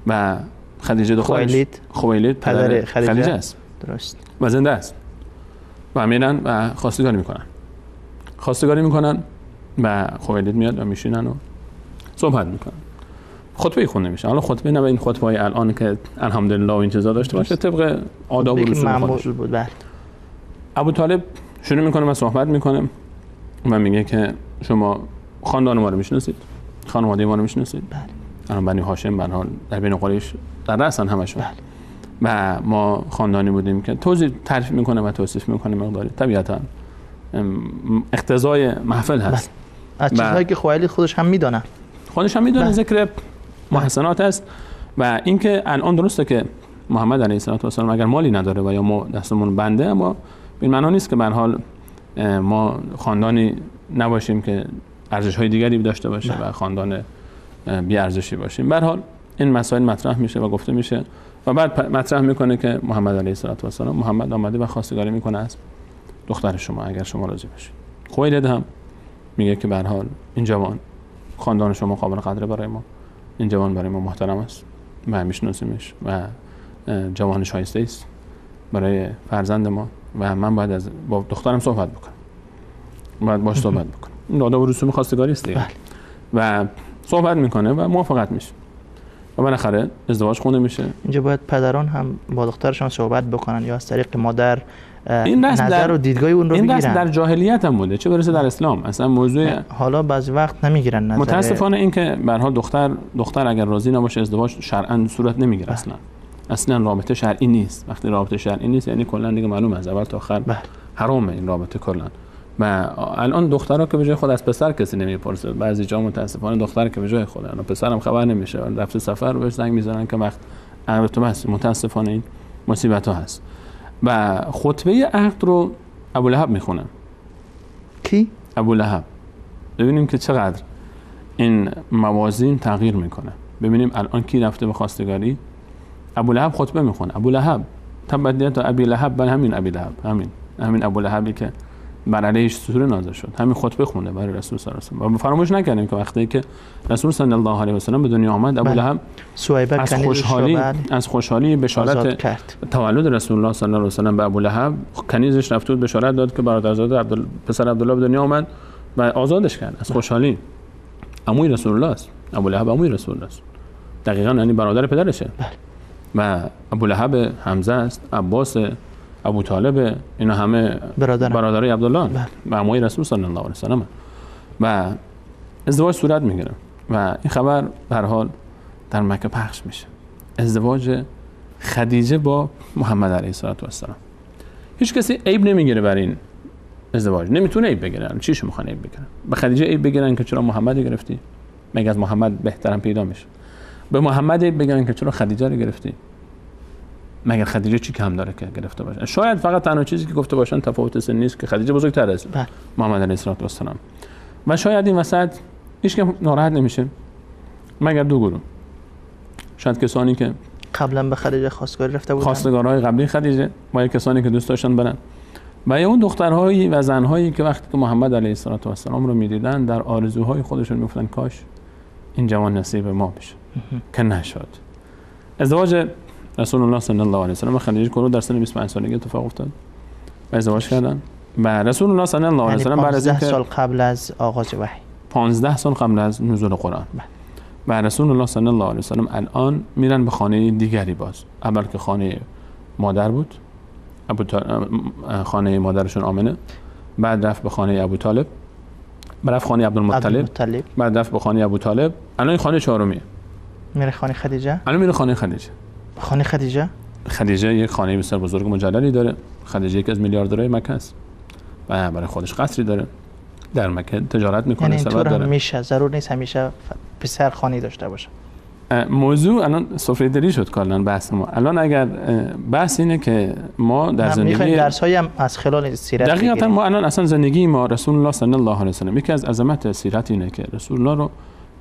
و خدیجه دخترش. خویلد پدر خدیجه است. درست. و زنده است. و میرن و خواستگاری میکنن. خواستگاری میکنن و خویلد میاد و میشینن و صحبت میکنن. خطبه خونده میشه. حالا خطبه نه به این خطبه های الان که الحمدلله و این چیزا داشته باشه، طبق آداب و رسوم خودش بود. بله. ابو طالب شروع میکنه و صحبت میکنه و میگه که شما خاندان ما رو میشناسید، خانواده ما رو میشناسید. بله. الان بنی هاشم به هر حال در بین قریش در رأسن همشون. بله. و ما خاندانی بودیم که توضیح تعریف میکنه و توصیف میکنه مقداری، طبیعتا اقتضای محفل هست. بله. از چیزهایی که خویلد خودش هم میدونه. خودش هم میدونه. ذکر محسنات است. و اینکه الان درسته که محمد علیه السلام اگر مالی نداره و یا ما دستمون بنده، اما این معنا نیست که به هر حال ما خاندانی نباشیم که ارزش‌های دیگری داشته باشه و خاندان بی ارزشی باشیم. به هر حال این مسائل مطرح میشه و گفته میشه و بعد مطرح میکنه که محمد علیه السلام محمد آمده و خواستگاری میکنه از دختر شما اگر شما راضی باشید. خویلد هم میگه که به هر حال این جوان خاندان شما قابل قدره برای ما، این جوان برای ما محترم است و میشناسیمش و جوان شایسته است برای فرزند ما و من باید از با دخترم صحبت بکنم، باید باش صحبت بکنم. این آداب و رسوم خواستگاری است دیگه. و صحبت میکنه و موافقت میشه و بالاخره ازدواج خونده میشه. اینجا باید پدران هم با دخترشان صحبت بکنن یا از طریق مادر این نظر و دیدگاه اون رو بگیرن. این در جاهلیت هم بوده، چه برسه در اسلام. اصلا موضوع حالا بعضی وقت نمیگیرن نظر. متاسفانه این که به هر حال دختر اگر راضی نباشه ازدواج شرعاً صورت نمیگیره. اصلا رابطه شرعی نیست. وقتی رابطه شرعی نیست یعنی کلا دیگه معلومه از اول تا آخر حرامه این رابطه کلا. و الان دخترها که به جای خود از پسر کسی نمیپرسه. بعضی جا متاسفانه دختر که به جای خود الان پسرم خبر نمیشه، رفته سفر بهش زنگ میزنن که وقت عقد هست. متاسفانه این مصیبت ها هست. و خطبه عقد رو ابو لهب میخونه. کی؟ ابو لهب. ببینیم که چقدر این موازین تغییر میکنه. ببینیم الان کی رفته به خواستگاری. ابو لهب خطبه میخونه. ابو لهب تبت تا ابی لهب، بل همین ابی لهب، همین ابو لهبی که بر علیهش سوره نازل شد، همین خطبه خونده برای رسول صلی الله علیه و سلم. و فراموش نکنیم که وقتی که رسول صلی الله علیه و سلم به دنیا آمد، ابو لهب از خوشحالی بشارت تولد رسول الله صلی الله علیه و سلم به ابو لهب کنیزش رفت بود بشارت داد که برادرزاده پسر عبدالله به دنیا آمد و آزادش کرد از خوشحالی. عموی رسول الله است. ابو لهب عموی رسول الله است. دقیقاً یعنی برادر پدرشه. و ابو لهب حمزه است، عباس، ابو طالب، اینا همه برادرای عبدالله و عموی رسول صلی الله علیه و سلم. و ازدواج صورت میگیره و این خبر به هر حال در مکه پخش میشه. ازدواج خدیجه با محمد علیه السلام. هیچ کسی عیب نمیگیره بر این ازدواج، نمیتونه عیب بگیره. چیشو میخوان عیب بگیرن؟ به خدیجه عیب بگیرن که چرا محمد گرفتی؟ مگه از محمد بهترم پیدا میشه؟ به محمد عیب بگیرن که چرا خدیجه رو گرفتی؟ مگر خدیجه چی کم داره که گرفته باشه؟ شاید فقط تنها چیزی که گفته باشن تفاوت سن نیست که خدیجه بزرگتر از محمد علیه السلام. و شاید این وسط هیچ که ناراحت نمیشه مگر دو گروه. شاید کسانی که قبلا به خدیجه خواستگاری رفته بودن، خواستگارهای قبلی خدیجه، و کسانی که دوست داشتن برن، و یا اون دخترهایی و زنهایی که وقتی که محمد علیه السلام رو میدیدن در آرزوهای خودشون میگفتن کاش این جوان نصیب ما بشه که نشد. ازدواج رسول الله صلی الله علیه و سلم و خدیجه کبری در سن 25 سالگی اتفاق افتاد و ازدواج کردن. و رسول الله صلی الله علیه و سلم بعد از 15 سال قبل از آغاز وحی، 15 سال قبل از نزول قرآن. و رسول الله صلی الله علیه و سلم الان میرن به خانه دیگری باز. اول که خانه مادر بود، خانه مادرشون آمنه، بعد رفت به خانه ابو طالب، بعد رفت خانه عبدالمطلب، بعد رفت به خانه ابو طالب. الان خانه چهارمیه. میره خانه خدیجه. الان میره خانه خدیجه. خانه خدیجه؟ خدیجه یک خانه بسیار بزرگ مجللی داره. خدیجه یکی از میلیاردرهای مکه است و برای خودش قصری داره در مکه، تجارت میکنه، یعنی ثروت داره. میشه ضرور نیست همیشه پسر خانه داشته باشه. موضوع الان سفره دلی شد کلا بحث ما. الان اگر بحث اینه که ما در زندگی می‌خوایم درس‌هایی هم از خلال سیرت دقیقاً ما الان اصلا زندگی ما رسول الله صلی الله علیه و سلم، یکی از عظمت سیرت اینه که رسول الله رو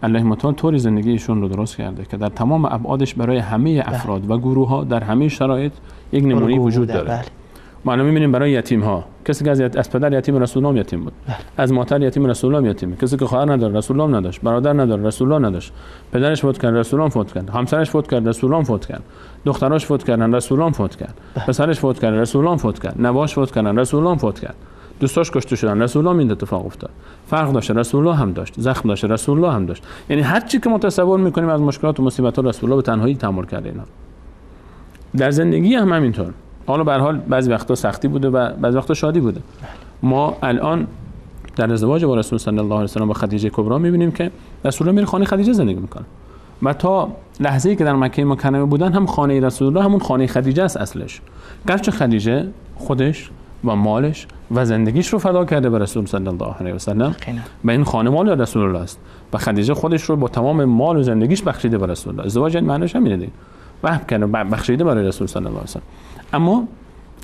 الله متعال طوری زندگیشون رو درست کرده که در تمام ابعادش برای همه افراد و گروه‌ها در همه شرایط یک نمونه وجود داره. بله. ما الان می‌بینیم برای یتیم‌ها، کسی که از پدر یتیم رسول الله یتیم بود، بله. از مادر یتیم رسول الله یتیم، کسی که خواهر نداره رسول الله نداشت، برادر نداره رسول الله نداشت، پدرش فوت کرد رسول الله فوت کرد، همسرش فوت کرد رسول الله فوت کرد، دختراش فوت کردن رسول الله فوت کرد، پسرش فوت کرد رسول الله فوت کرد، نواش فوت کردن رسول الله فوت کرد، دوستاش کشته شدن رسول الله این اتفاق افتاد، فرق داشت رسول الله هم داشت، زخم داشت رسول الله هم داشت. یعنی هر چی که ما تصور می‌کنیم از مشکلات و مصیبت‌ها رسول الله به تنهایی تحمل کرده. اینا در زندگی هم همینطور. حالا به هر حال بعضی وقتا سختی بوده و بعضی وقتا شادی بوده. ما الان در ازدواج با رسول صلی الله علیه و سلم با خدیجه کبرا می‌بینیم که رسول الله میره خانه خدیجه زندگی میکنه و تا لحظه‌ای که در مکه مکرمه بودن هم خانه رسول الله همون خانه خدیجه است اصلش. گرچه خدیجه خودش و مالش و زندگیش رو فدا کرده به رسول صلی الله علیه و سلم و این خانه مال رسول الله است و خدیجه خودش رو با تمام مال و زندگیش بخشیده به رسول الله. ازدواج این معنیش همینه دیگه، وهب کرده بخشیده برای رسول صلی الله علیه و سلم. اما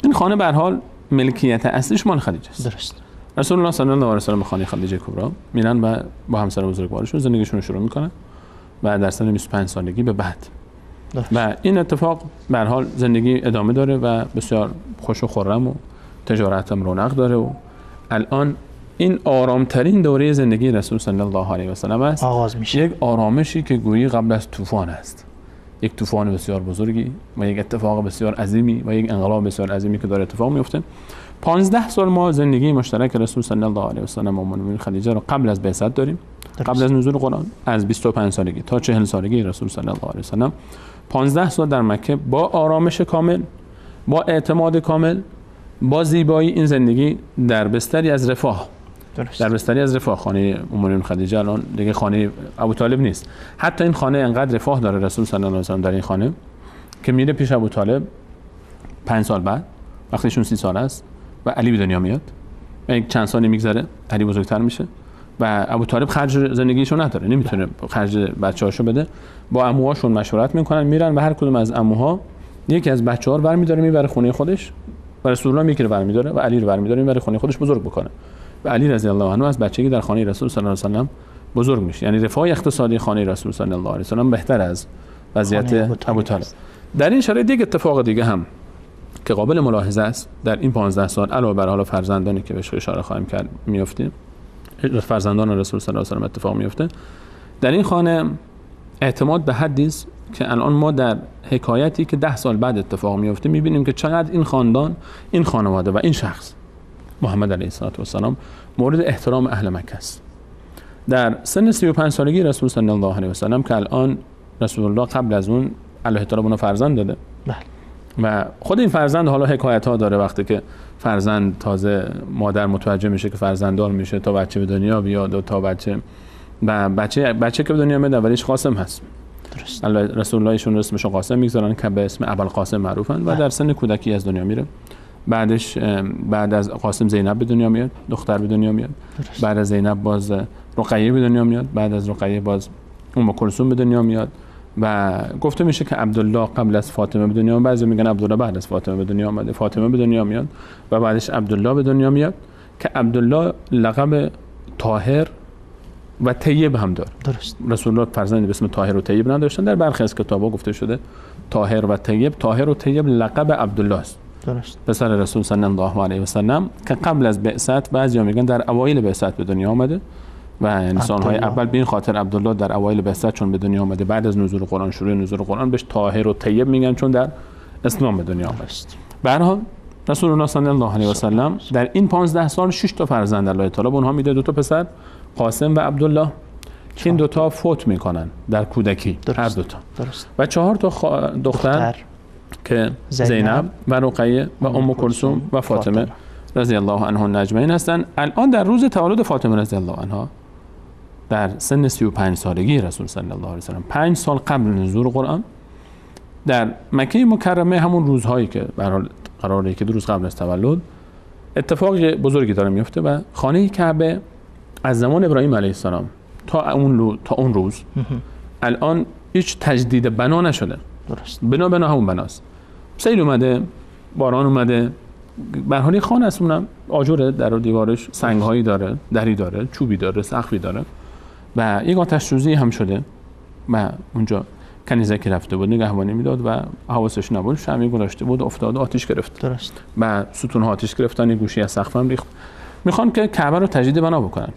این خانه به هر حال ملکیت اصلیش مال خدیجه است. درست. رسول الله صلی الله علیه و سلم به خانه خدیجه کبرا میرن و با همسر بزرگوارشون زندگیشون رو شروع میکنن و در سن 25 سالگی به بعد. درست. و این اتفاق به هر حال زندگی ادامه داره و بسیار خوش و خرم و تجارت هم رونق داره و الان این آرامترین دوره زندگی رسول صلی الله علیه و سلم است. آغاز میشه یک آرامشی که گویی قبل از طوفان است، یک طوفان بسیار بزرگی و یک اتفاق بسیار عظیمی و یک انقلاب بسیار عظیمی که داره اتفاق میفته. 15 سال ما زندگی مشترک رسول صلی الله علیه و سلم و ام خدیجه رو قبل از بعثت داریم. درست. قبل از نزول قرآن از 25 سالگی تا 40 سالگی رسول صلی الله علیه و سلم 15 سال در مکه با آرامش کامل، با اعتماد کامل، با زیبایی این زندگی در بستری از رفاه. درست. در بستری از رفاه. خانه ام خدیجه الان دیگه خانه ابو طالب نیست. حتی این خانه انقدر رفاه داره رسول صلی الله علیه و سلم در این خانه که میره پیش ابو طالب 5 سال بعد وقتیشون 30 سال است و علی به دنیا میاد و یک چند سالی میگذره، علی بزرگتر میشه و ابو طالب خرج زندگیشو نداره، نمیتونه خرج بچه‌هاشو بده. با عموهاشون مشورت میکنن، میرن و هر کدوم از عموها یکی از بچه‌ها رو برمی‌داره میبره خونه خودش و رسول الله یکی رو برمی‌داره و علی رو برمی‌داره میبره خونه خودش بزرگ بکنه. و علی رضی الله عنه از بچگی در خانه رسول صلی الله علیه و سلم بزرگ میشه. یعنی رفاه اقتصادی خانه رسول صلی الله علیه و سلم بهتر از وضعیت ابو طالب. در این شرایط یک اتفاق دیگه هم که قابل ملاحظه است در این 15 سال علاوه بر حالا فرزندانی که بهش اشاره خواهیم کرد میافتیم، فرزندان رسول صلی الله علیه و سلم اتفاق میفته در این خانه. اعتماد به حدی است که الان ما در حکایتی که 10 سال بعد اتفاق میفته میبینیم که چقدر این خاندان، این خانواده و این شخص محمد علیه السلام مورد احترام اهل مکه است. در سن 35 سالگی رسول صلی الله علیه و سلم که الان رسول الله قبل از اون الله تعالی به فرزند داده. بله. و خود این فرزند حالا حکایت ها داره، وقتی که فرزند تازه مادر متوجه میشه که فرزنددار میشه تا بچه به دنیا بیاد و تا بچه و بچه که به دنیا میاد اولیش قاسم هست. درست. رسول الله ایشون اسمش قاسم میگذارن که به اسم ابوالقاسم معروفن و در سن کودکی از دنیا میره. بعدش بعد از قاسم زینب به دنیا میاد، دختر به دنیا میاد. درست. بعد از زینب باز رقیه به دنیا میاد، بعد از رقیه باز ام کلثوم به دنیا میاد و گفته میشه که عبدالله قبل از فاطمه به دنیا، بعضی میگن عبدالله بعد از فاطمه به دنیا آمده، فاطمه به دنیا میاد و بعدش عبدالله به دنیا میاد که عبدالله لقب طاهر و طیب هم داره. درست. رسول الله فرزندی به اسم طاهر و طیب نداشتن، در برخی از کتاب‌ها گفته شده طاهر و طیب. طاهر و طیب لقب عبدالله است. درست. پسر رسول صلی الله علیه و سلم که قبل از بعثت، بعضیا میگن در اوایل بعثت به دنیا آمده و انسان‌های اول به این خاطر عبدالله در اوایل بعثت چون به دنیا آمده، بعد از نزول قرآن، شروع نزول قرآن، بهش طاهر و طیب میگن چون در اسلام به دنیا آمده. به هر حال رسول الله صلی الله علیه و سلم در این 15 سال 6 تا فرزند الله تعالی به اونها میده، دو تا پسر قاسم و عبدالله که این دو تا فوت میکنن در کودکی. درست. هر دو تا. درست. و 4 تا دختر که زینب و رقیه و ام کلثوم و فاطمه رضی الله عنهن اجمعین هستند. الان در روز تولد فاطمه رضی الله عنها در سن 35 سالگی رسول صلی الله علیه و سلم، 5 سال قبل نزول قرآن، در مکه مکرمه، همون روزهایی که به هر حال قراره که 2 روز قبل از تولد، اتفاق بزرگی داره میفته و خانه کعبه از زمان ابراهیم علیه السلام تا اون روز الان هیچ تجدید بنا نشده. درست. بنا همون بناست. سیل اومده، باران اومده، به هر حال خانه است، اونم آجره، در و دیوارش سنگ‌هایی داره، دری داره، چوبی داره، سقفی داره و یک آتش سوزی هم شده و اونجا کنیزکی رفته بود نگهبانی میداد و حواسش نبود، شمعی گذاشته بود، افتاد، آتش گرفت. درست. و ستون‌ها آتش گرفتن، گوشی از سقف هم ریخت. میخوان که کعبه رو تجدید بنا بکنن.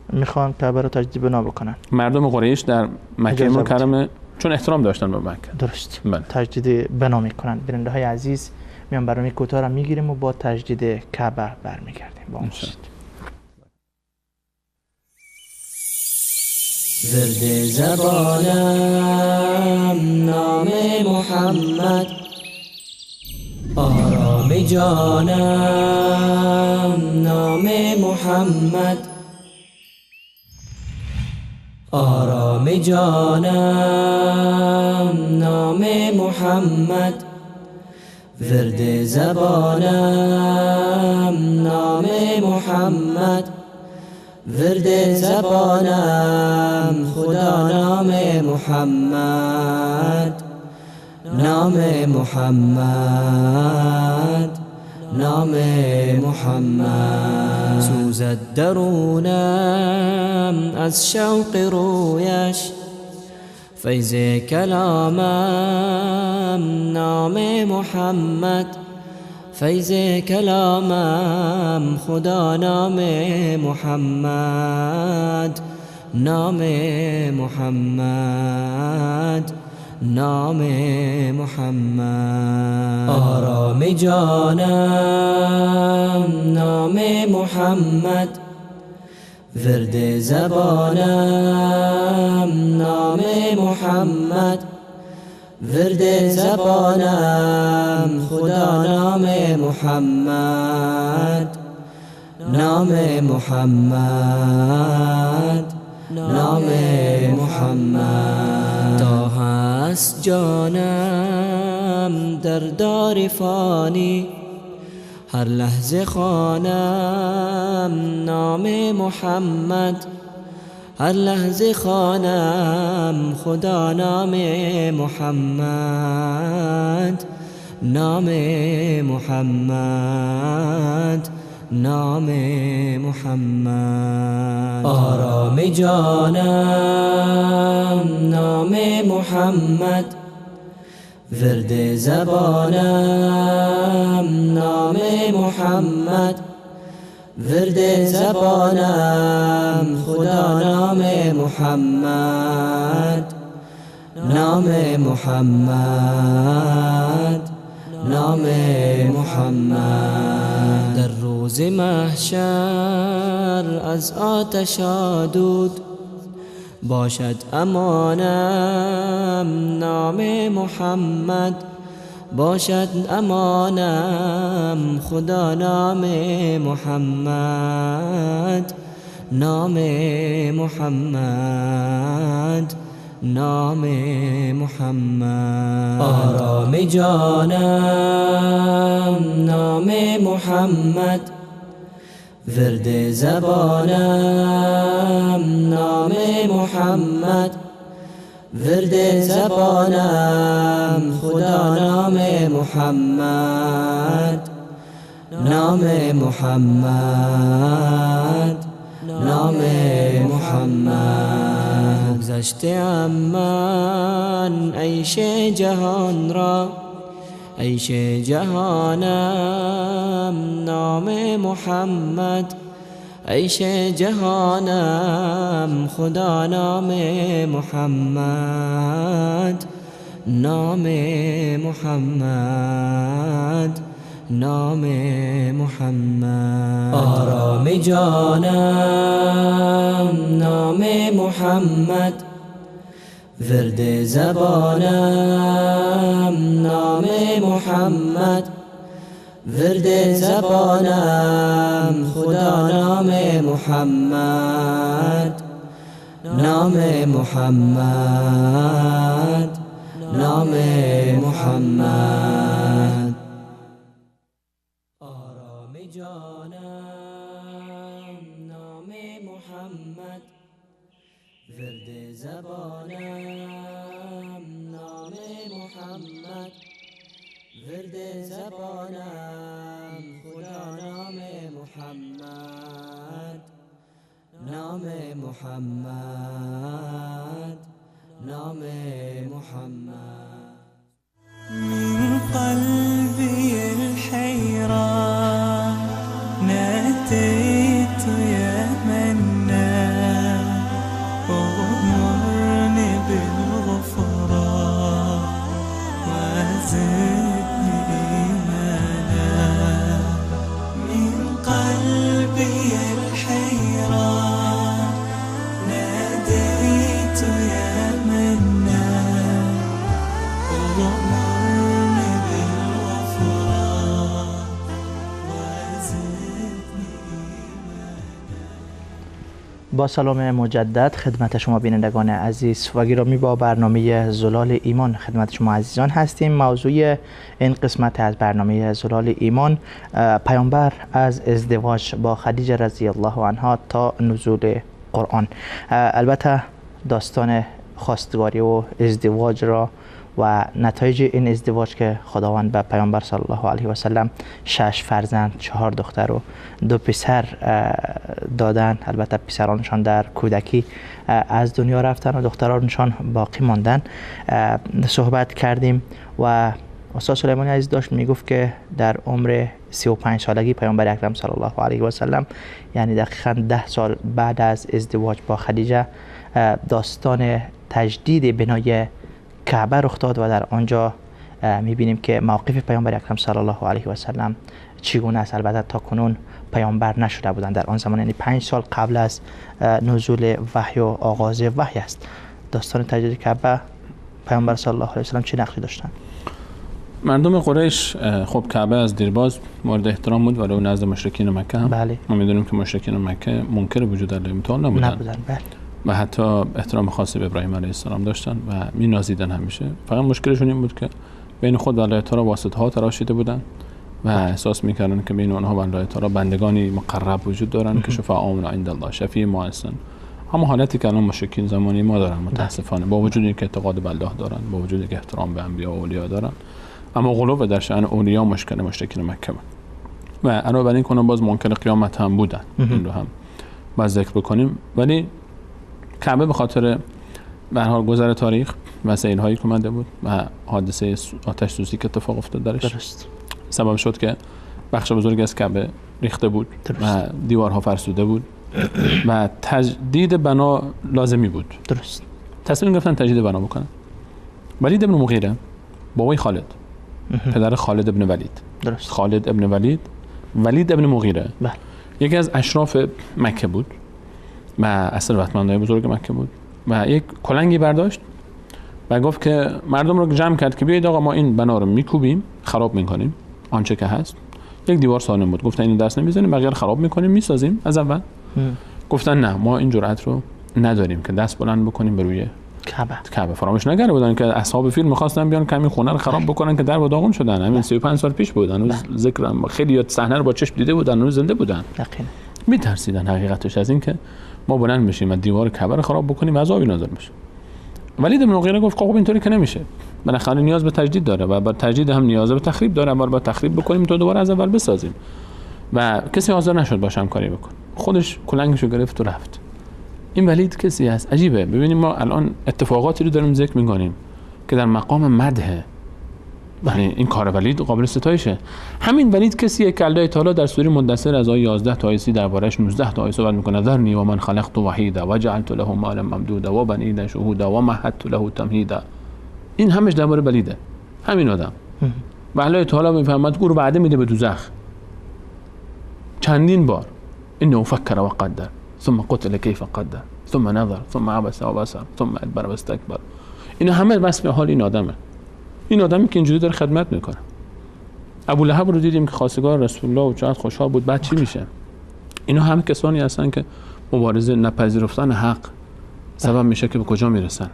میخوان کعبه رو تجدید بنا بکنن. مردم قریش در مکه مکرمه چون احترام داشتن به مکه. درست. بله. تجدید بنا میکنن. بیننده های عزیز، میان برنامه کوتاه رو میگیریم و با تجدید کعبه برمیگردیم. با ما باشید. ورد زبانم نام محمد، آرام جانم نام محمد، آرام جانم نام محمد، ورد زبانم نام محمد، ورد زبانم خدا نام محمد، نام محمد، نام محمد. سوزد درونم از شوق رویش، فیض کلامم نام محمد، فیض کلامم خدا نام محمد، نام محمد، نام محمد. آرام جانم نام محمد، ورد زبانم نام محمد، ورد زبانم خدا نام محمد، نام محمد، نام محمد. تا هست جانم در دار فانی، هر لحظه خوانم نام محمد، هر لحظه خوانم خدا نام محمد، نام محمد، نام محمد. آرام جانم نام محمد، ورد زبانم نام محمد، ورد زبانم خدا نام محمد، نام محمد، نام محمد. در روز محشر از آتش دود باشد امانم نام محمد، باشد امانم خدا نام محمد، نام محمد، نام محمد. آرام جانم نام محمد، ورد زبانم نام محمد، ورد زبانم خدا نام محمد، نام محمد، نام محمد. گذشته من عیش جهان را، عیش جهانم نام محمد، عیش جهانم خدا نام محمد، نام محمد، نام محمد. آرام جانم نام محمد، ورد زبانم نام محمد، ورد زبانم خدا نام محمد، نام محمد، نام محمد. آرام جانم نام محمد، ورد زبانم نام محمد، ورد زبانم خدا نام محمد، نام محمد، نام محمد. من قلبي الحيران ناديت يا منان، اغمرني بالغفران وزدني إيمانا. من قلبي الحيران ناديت يا منان، اغمرني بالغفران وزدني إيمانا. با سلام مجدد خدمت شما بینندگان عزیز و گرامی، با برنامه زلال ایمان خدمت شما عزیزان هستیم. موضوع این قسمت از برنامه زلال ایمان، پیامبر از ازدواج با خدیجه رضی الله عنها تا نزول قرآن. البته داستان خواستگاری و ازدواج را و نتایج این ازدواج که خداوند به پیامبر صلی الله علیه و سلم 6 فرزند، 4 دختر و 2 پسر دادن. البته پسرانشان در کودکی از دنیا رفتن و دخترانشان باقی ماندن. صحبت کردیم و استاد سلیمانی عزیز داشت میگفت که در عمر 35 سالگی پیامبر اکرم صلی الله علیه و سلم، یعنی دقیقاً 10 سال بعد از ازدواج با خدیجه، داستان تجدید بنای کعبه رخ داد و در آنجا میبینیم که موقف پیامبر اکرم صلی الله علیه و سلم چگونه است. البته تا کنون پیامبر نشده بودند در آن زمان، یعنی 5 سال قبل از نزول وحی و آغاز وحی است. داستان تجدید کعبه، پیامبر صلی الله علیه و سلم چه نقشی داشتند؟ مردم قریش، خب کعبه از دیرباز مورد احترام بود ولو نزد مشرکین مکه هم. بله. ما میدونیم که مشرکین مکه منکر وجود الله متعال نبودند. بله. و حتی احترام خاصی به ابراهیم علیه السلام داشتن و مینازیدن همیشه. فقط مشکلشون این بود که بین خود و الله تعالی واسطه ها تراشیده بودن و احساس میکردن که بین آنها و الله تعالی بندگانی مقرب وجود دارن که شفاعون عند الله، شفیع ما هستن. همون حالتی که الان مشرکین زمانی ما دارن متاسفانه، با وجود اینکه اعتقاد به الله دارن، با وجود اینکه احترام به انبیا و اولیا دارن، اما غلو در شأن اولیا مشکل مشرکین مکه بود. و علاوه بر این کنن باز منکر قیامت هم بودن. این رو هم باز ذکر بکنیم. ولی کعبه به خاطر به هر حال گذر تاریخ و سیل‌هایی که اومده بود و حادثه آتش سوزی که اتفاق افتاد درش، درست، سبب شد که بخش بزرگی از کعبه ریخته بود. درست. و دیوارها فرسوده بود و تجدید بنا لازمی بود. درست. تصمیم گرفتن تجدید بنا بکنن. ولید ابن مغیره، بابای خالد، پدر خالد ابن ولید. درست. خالد ابن ولید، ولید ابن مغیره، بله، یکی از اشراف مکه بود و از ثروتمندای بزرگ مکه بود و یک کلنگی برداشت و گفت که مردم رو جمع کرد که بیایید آقا ما این بنا رو میکوبیم، خراب میکنیم آنچه که هست. یک دیوار سالم بود، گفتن اینو دست نمیزنیم، بقیه رو خراب میکنیم، میسازیم از اول. گفتن نه، ما این جرأت رو نداریم که دست بلند بکنیم به روی کعبه. فراموش نکرده بودن که اصحاب فیل می‌خواستن بیان کمی خونه رو خراب بکنن که در و داغون شدن. همین 35 سال پیش بود، هنوز ذکرم خیلی صحنه رو با چشم دیده بودن، هنوز زنده بودن. دقیقاً می‌ترسیدن حقیقتش از اینکه ما بلند بشیم و دیوار کعبه رو خراب بکنیم و عذابی نازل بشه. ولید بن مغیره گفت خب اینطوری که نمیشه، بالاخره نیاز به تجدید داره و با تجدید هم نیاز به تخریب داره، اول با تخریب بکنیم تا دوباره از اول بسازیم. و کسی حاضر نشد باش همکاری بکنه، خودش کلنگشو گرفت و رفت. این ولید کسی هست عجیبه. ببینیم ما الان اتفاقاتی رو داریم ذکر می‌کنیم که در مقام مدح، یعنی این کار ولید قابل ستایشه. همین ولید کسیه که الله تعالی در سوره مدثر از آیه 11 تا آیه 30 دربارش 19 تا آیه صحبت میکنه. ذرنی و من خلقت وحیدا و جعلت له مالا ممدودا و بنین شهودا و مهدت له تمهیدا. این همش درباره ولیده، همین آدم. و الله تعالی میفرماد او رو وعده میده به دوزخ چندین بار. انه فکر و قدر ثم قتل کیف قدر ثم نظر ثم عبس و بصر ثم ادبر و استکبر. اینا همه وصف حال این آدمه. این آدمی که اینجوری داره خدمت میکنه. ابو لهب رو دیدیم که خواستگار رسول الله و چقدر خوشحال بود، بعد چی میشه؟ اینا همه کسانی هستن که مبارزه نپذیرفتن حق سبب میشه که به کجا میرسن.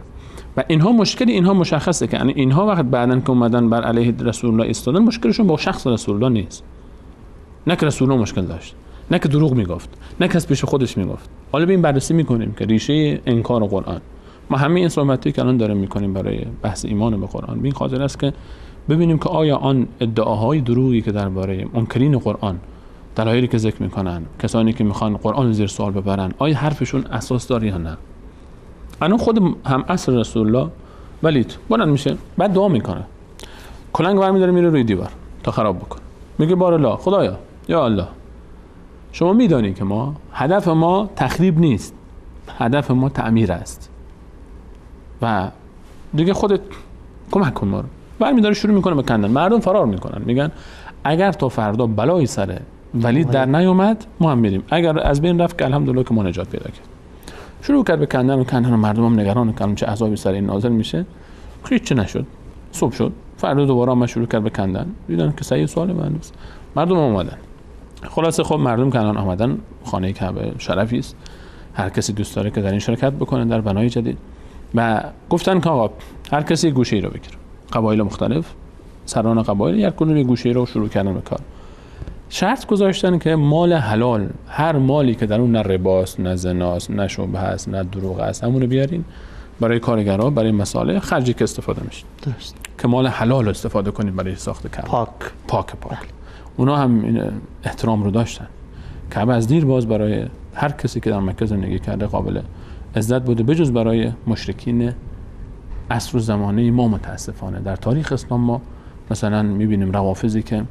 و اینها مشکل اینها مشخصه که یعنی اینها وقت بعدن که اومدن بر علیه رسول الله ایستادن، مشکلشون با شخص رسول الله نیست، نه که رسول الله مشکل داشت. نه که دروغ میگفت، نه کس پیش خودش میگفت. حالا ببین بررسی میکنیم که ریشه انکار قرآن، ما همه این صحبتی که الان داریم میکنیم برای بحث ایمان به قرآن، به این خاطر است که ببینیم که آیا آن ادعاهای دروغی که درباره منکرین قرآن، دلایلی که ذکر میکنن، کسانی که میخوان قرآن زیر سوال ببرن، آیا حرفشون اساس داره یا نه. الان خود هم عصر رسول الله ولید بلند میشه، بعد دعا میکنه، کلنگ برمیداره میره روی دیوار تا خراب بکنه، میگه بار الله، خدایا یا الله، شما میدانی که ما هدف ما تخریب نیست، هدف ما تعمیر است و دیگه خودت کمک کن ما رو. برمیداره شروع میکنه به کندن، مردم فرار میکنن، میگن اگر تا فردا بلایی سر ولید در نیومد ما هم میریم، اگر از بین رفت که الحمدلله که ما نجات پیدا کرد. شروع کرد به کندن و کندن و مردم هم نگران کردن چه عذابی سر این نازل میشه. هیچ نشد، صبح شد، فردا دوباره هم شروع کرد به کندن، دیدن که صحیح سوال من نیست، مردم اومدن. خلاصه خب مردم که الان آمدن، خانه کعبه شرفی است، هر کسی دوست داره که در این شرکت بکنه در بنای جدید. و گفتن که آقا هر کسی گوشه ای رو بگیره، قبایل مختلف، سران قبایل هر کدوم یه گوشه ای رو شروع کردن به کار. شرط گذاشتن که مال حلال، هر مالی که در اون نه رباست، نه زناست، نه شبهه است، نه دروغ است، همون رو بیارین برای کارگرها، برای مساله خرجی که استفاده میشه. درست. که مال حلال استفاده کنیم برای ساخت کعبه. پاک. پاک پاک. اونا هم این احترام رو داشتن. کعبه از دیر باز برای هر کسی که در مکه زندگی کرده قابل عزت بوده، بجز برای مشرکین عصر و زمانه ما. متاسفانه در تاریخ اسلام ما مثلا میبینیم روافضی که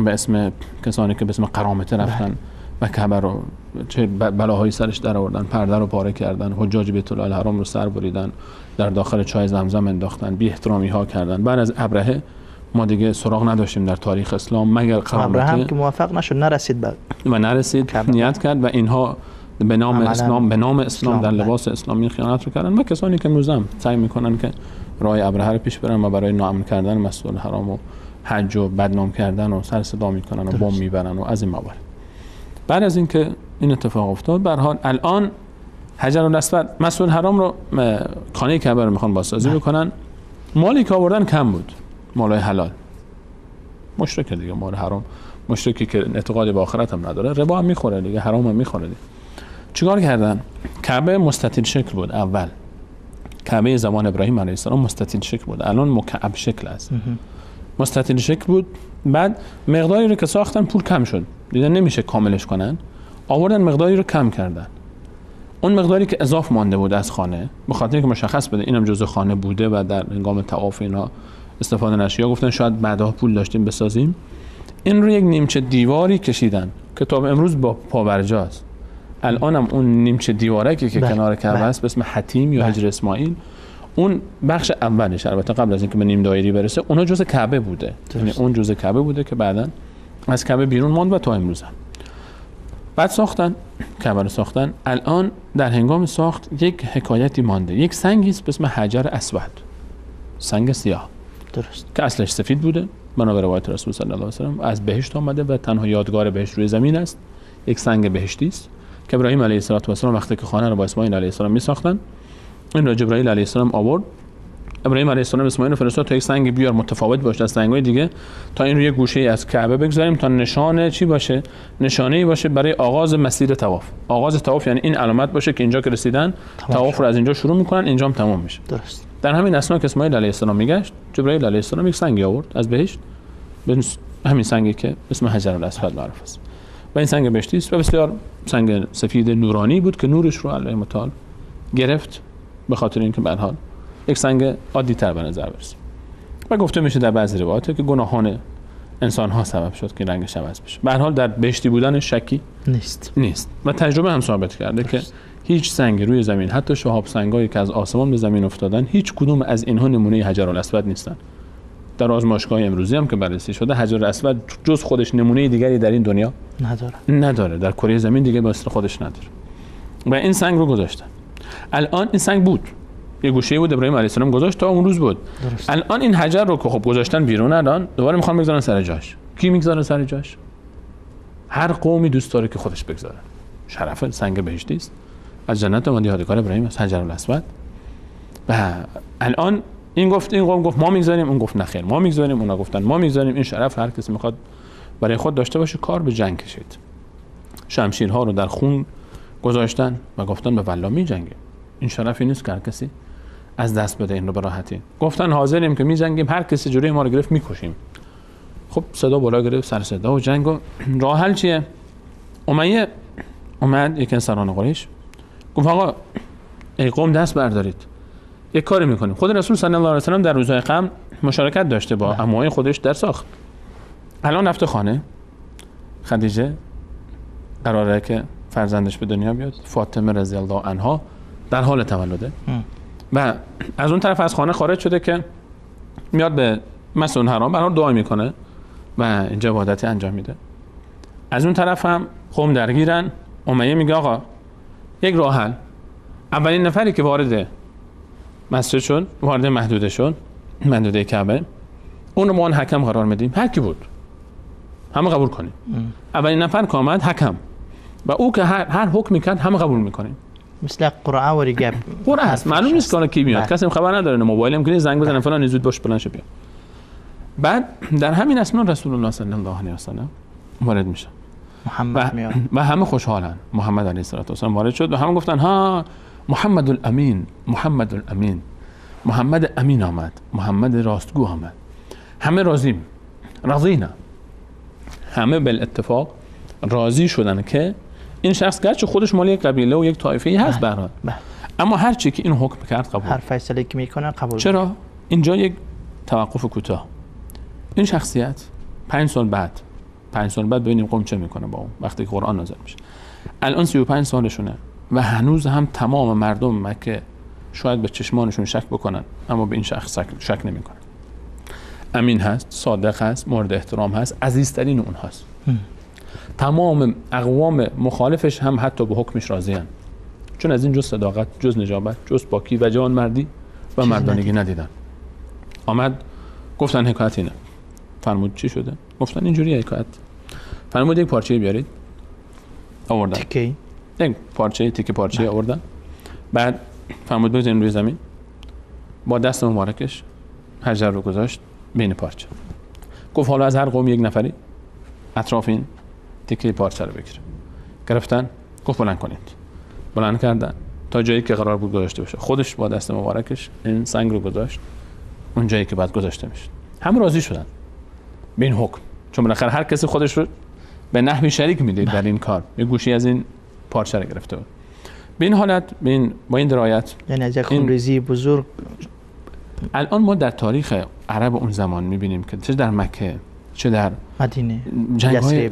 به اسم کسانی که به اسم قرامطه رفتن و کعبه رو چه بلاهایی سرش در آوردن، پرده رو پاره کردن، حجاج بیت الله الحرام رو سر بریدن، در داخل چای زمزم انداختن، بی احترامی ها کردن. بعد از ابرهه ما دیگه سراغ نداشتیم در تاریخ اسلام مگر قرامطه. ابرهه هم که موفق نشد، نرسید بعد و نرسید، نیت کرد و اینها به نام اسلام، به نام اسلام در لباس اسلامی خیانت رو کردن. و کسانی که امروز هم سعی میکنن که راه ابرهه رو پیش برن و برای ناامن کردن مسجد الحرام و حج و بدنام کردن و سر صدا میکنن و بمب میبرن و از این موارد. بعد از اینکه این اتفاق افتاد، به هر حال الان حجر الاسود، مسجد الحرام رو، خانه کعبه رو میخوان بازسازی بکنن. مالی که آوردن کم بود، مالای حلال. مشرک دیگه، مال حرام، مشرکی که اعتقاد به آخرت هم نداره، ربا هم میخوره دیگه، حرام هم میخوره دیگه. چیکار کردن؟ کعبه مستطیل شکل بود اول. کعبه زمان ابراهیم علیه السلام مستطیل شکل بود، الان مکعب شکل است. مستطیل شکل بود. بعد مقداری رو که ساختن پول کم شد، دیدن نمیشه کاملش کنن، آوردن مقداری رو کم کردن. اون مقداری که اضاف مانده بود از خانه، به خاطر اینکه مشخص بده اینم جزء خانه بوده و در هنگام طواف اینا استفاده نشه، یا گفتن شاید بعدها پول داشتیم بسازیم، این رو یک نیمچه دیواری کشیدن که تا امروز با پابرجاست. الانم اون نیمچه دیوارکی که کنار کعبه است به اسم حتیم یا حجر اسماعیل، اون بخش اولش، البته قبل از اینکه به نیم دایری برسه، اونها جزء کعبه بوده. یعنی اون جزء کعبه بوده که بعداً از کعبه بیرون ماند و تا امروز هم. بعد ساختن کعبه رو ساختن. الان در هنگام ساخت یک حکایتی مانده، یک سنگی است به اسم حجر اسود، سنگ سیاه. درست. که اصلش سفید بوده، بنا به روایت رسول صلی الله علیه و سلم از بهشت آمده و تنها یادگار بهشت روی زمین است، یک سنگ بهشتی است که ابراهیم علیه السلام وقتی که خانه رو با اسماعیل علیه السلام می‌ساختن، این را جبرائیل علیه السلام آورد. ابراهیم علیه السلام اسماعیل رو فرستاد تا یک سنگ بیار متفاوت باشه از سنگ‌های دیگه، تا این رو یه گوشه از کعبه بگذاریم تا نشانه چی باشه؟ نشانه‌ای باشه برای آغاز مسیر طواف. آغاز طواف یعنی این علامت باشه که اینجا که رسیدن طواف رو از اینجا شروع میکنن، اینجا هم تمام میشه. درست. در همین اثنا که اسماعیل علیه السلام میگشت، جبرائیل علیه السلام یک سنگی آورد از بهشت، به همین سنگی که اسم حجر الاسود معروف است. و این سنگ بهشتی است و بسیار سنگ سفید نورانی بود که نورش رو الله متعال گرفت، به خاطر اینکه به هر حال یک سنگ عادی تر به نظر برسه. و گفته میشه در بعضی روایات که گناهان انسان ها سبب شد که رنگش عوض بشه. به هر حال در بهشتی بودن شکی نیست و تجربه هم ثابت کرده که هیچ سنگ روی زمین، حتی شهاب سنگایی که از آسمان به زمین افتادن، هیچ کدوم از اینها نمونه حجر الاسود نیستن. در آزمایشگاه امروزی هم که بررسی شده، حجر الاسود جز خودش نمونه دیگری در این دنیا نداره. در کره زمین دیگه مثل خودش نداره. و این سنگ رو گذاشتن. الان این سنگ بود، یه گوشه بود ابراهیم علیه السلام گذاشت تا اون روز بود. درست. الان این حجر رو که خب گذاشتن بیرون، الان دوباره میخوان بگذارن سر جاش. کی میگذاره سر جاش؟ هر قومی دوست داره که خودش بگذاره. شرف سنگ بهشتی است، از جنت اومده، یادگار ابراهیم است، حجر الاسود. و الان این گفت، این قوم گفت ما میگذاریم، اون گفت نه خیر ما میگذاریم، اونا گفتن ما میگذاریم. این شرف هر کسی میخواد برای خود داشته باشه. کار به جنگ کشید. شمشیرها رو در خون گذاشتن و گفتن به والله میجنگیم. این شرفی نیست که هر کسی از دست بده این رو به راحتی. گفتن حاضریم که میجنگیم، هر کسی جلوی ما رو گرفت میکشیم. خب صدا بالا گرفت، سر صدا و جنگ. و راه حل چیه؟ امیه اومد، یکی از سران قریش، گفت آقا ای قوم دست بردارید، یک کاری میکنیم. خود رسول صلی الله علیه و سلم در روزهای قم مشارکت داشته با عموهای خودش در ساخت. الان رفته خانه خدیجه، قراره که فرزندش به دنیا بیاد، فاطمه رضی الله عنها در حال تولده و از اون طرف از خانه خارج شده که میاد به مسجد الحرام، برای دعا میکنه و اینجا عبادتی انجام میده. از اون طرف هم قوم درگیرن. امیه میگه آقا یک راه حل، اولین نفری که وارد مسجد شد، وارد محدوده شد، محدوده کعبه، اون رو ما حکم قرار میدیم، هر کی بود همه قبول کنیم. اولین نفر که آمد حکم، و او که هر حکمی کرد همه قبول میکنیم. مثل قرعه و ریگب، قرعه است، معلوم نیست که کی میاد، کسی خبر نداره، نه موبایل هم که زنگ بزنه فلان زود باش بلند شه بیا. بعد در همین اثنا رسول الله صلی الله علیه و سلم وارد میشه، محمد میاد و همه خوشحالن. محمد علیه الصلاه و السلام وارد شد و همه گفتن ها محمد الامین، محمد الامین، محمد امین آمد، محمد راستگو آمد، همه راضیم، راضینا. همه بالاتفاق راضی شدن که این شخص گرچه خودش مال یک قبیله و یک طایفه هست به هر حال، اما هر چی که این حکم کرد قبول، هر فیصله که میکنه قبول. چرا؟ اینجا یک توقف کوتاه. این شخصیت 5 سال بعد، 5 سال بعد ببینیم قوم چه میکنه با اون وقتی که قرآن نازل میشه. الان 35 سالشونه و هنوز هم تمام مردم مکه شاید به چشمانشون شک بکنن، اما به این شخص شک نمیکنن. امین هست، صادق هست، مورد احترام هست، عزیزترین اون هست. تمام اقوام مخالفش هم حتی به حکمش راضی هن، چون از این جز صداقت، جز نجابت، جز پاکی و جوانمردی و مردانگی ندیدن. آمد گفتن حکایت اینه. فرمود چی شده؟ گفتن اینجوری حکایت. فرمود یک پارچه بیارید. آوردن. تیکه، یک پارچه، تیکه پارچه آوردن. بعد فرمود بگذارین روی زمین. با دست مبارکش حجر رو گذاشت بین پارچه. گفت حالا از هر قوم یک نفری اطراف این تیکه پارچه رو بگیره. گرفتن، گفت بلند کنید. بلند کردن تا جایی که قرار بود گذاشته بشه. خودش با دست مبارکش این سنگ رو گذاشت اون جایی که بعد گذاشته میشه. هم راضی شدن به این حکم، چون بالاخره هر کسی خودش رو به نحوی شریک میدید در این کار. یه گوشی از این پارچه رو گرفته بود. به این حالت، به این با این درایت، یعنی از یک خونریزی بزرگ. الان ما در تاریخ عرب اون زمان میبینیم که چه در مکه چه در مدینه،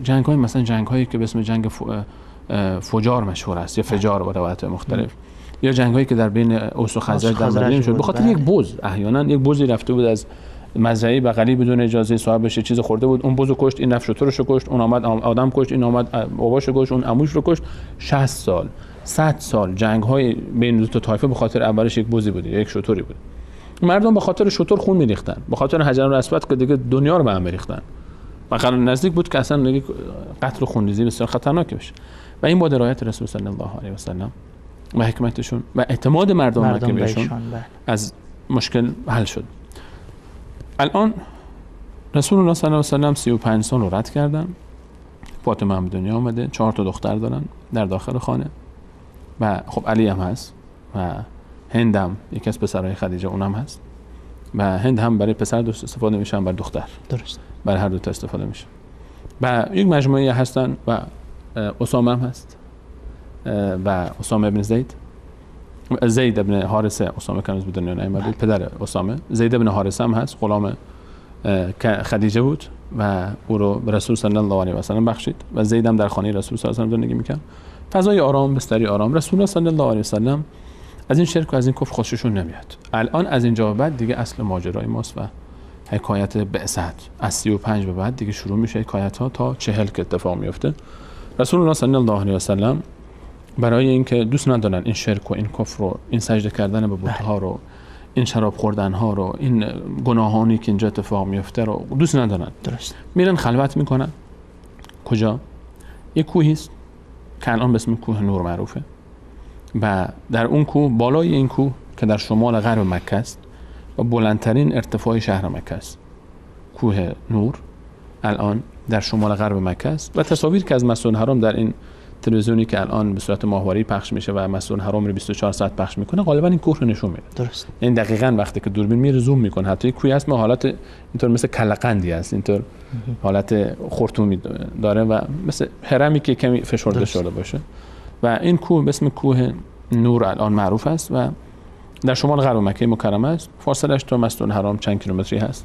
جنگ‌های مثلا جنگ‌هایی که به اسم جنگ فجار مشهور است یا فجار با روایت‌های مختلف، یا جنگ‌هایی که در بین اوس و خزرج در مدینه شد به خاطر یک بز. احیانا یک بزی رفته بود از مزرعه بغلی بدون اجازه صاحبش چیز خورده بود، اون بزو کشت، این رفت شترش رو کشت، اون آمد آدم کشت، این آمد باباش رو کشت، اون عموش رو کشت. 60 سال 100 سال جنگ‌های بین دو تا طایفه به خاطر اولش یک بزی بوده، یک شتری بود. مردم به خاطر شتر خون می‌ریختن، به خاطر حجر الاسود که دیگه دنیا رو به هم می‌ریختن. و قرار نزدیک بود که اصلا دیگه قتل و خونریزی بسیار خطرناک بشه. و این با درایت رسول صلی الله علیه و سلم و حکمتشون و اعتماد مردم مکه بهشون از مشکل حل شد. الان رسول الله صلی الله علیه و سلم 35 سال رو رد کردن. فاطمه هم دنیا آمده، 4 تا دختر دارن در داخل خانه و خب علی هم هست و هند هم یکی از پسرهای خدیجه اونم هست و هند هم برای پسر دوست استفاده میشه، هم برای دختر، درست، برای هر دو تا استفاده میشه. و یک مجموعه هستن و اسامه هم هست و اسامه ابن زید، زید ابن حارثه، اسامه که هنوز به دنیا نیامده بود، پدر اسامه، زید ابن حارثه هم هست، غلام خدیجه بود و او رو به رسول صلی الله علیه و سلم بخشید و زید هم در خانه رسول صلی الله علیه و سلم زندگی میکرد. فضای آرام، بستری آرام. رسول الله صلی الله علیه و سلم از این شرک و از این کفر خوششون نمیاد. الان از اینجا به بعد دیگه اصل ماجرای ماست و حکایت بعثت از 35 به بعد دیگه شروع میشه حکایت ها تا 40 که اتفاق میفته. رسول الله صلی الله علیه و سلم برای اینکه دوست ندارن این شرک و این کفر و این سجده کردن به بت‌ها رو، این شراب خوردن ها رو، این گناهانی که اینجا اتفاق میفته رو دوست ندارن، درست میرن خلوت میکنن. کجا؟ یک کوهی است که الان به اسم کوه نور معروفه و در اون کوه، بالای این کوه که در شمال غرب مکه است و بلندترین ارتفاع شهر مکه است، کوه نور الان در شمال غرب مکه است و تصاویر که از مسجد الحرام در این تلویزیونی که الان به صورت ماهواره‌ای پخش میشه و مسجد الحرام رو 24 ساعت پخش میکنه، غالبا این کوه رو نشون میده. درست. این دقیقاً وقتی که دوربین میره زوم میکنه، حتی کوهی هست ما حالت اینطور مثل کلقندی هست، اینطور حالت خرطومی داره و مثل هرمی که کمی فشرده شده باشه. و این کوه به اسم کوه نور الان معروف است و در شمال غرب مکه مکرمه است. فاصلش تا مسجد الحرام چند کیلومتری هست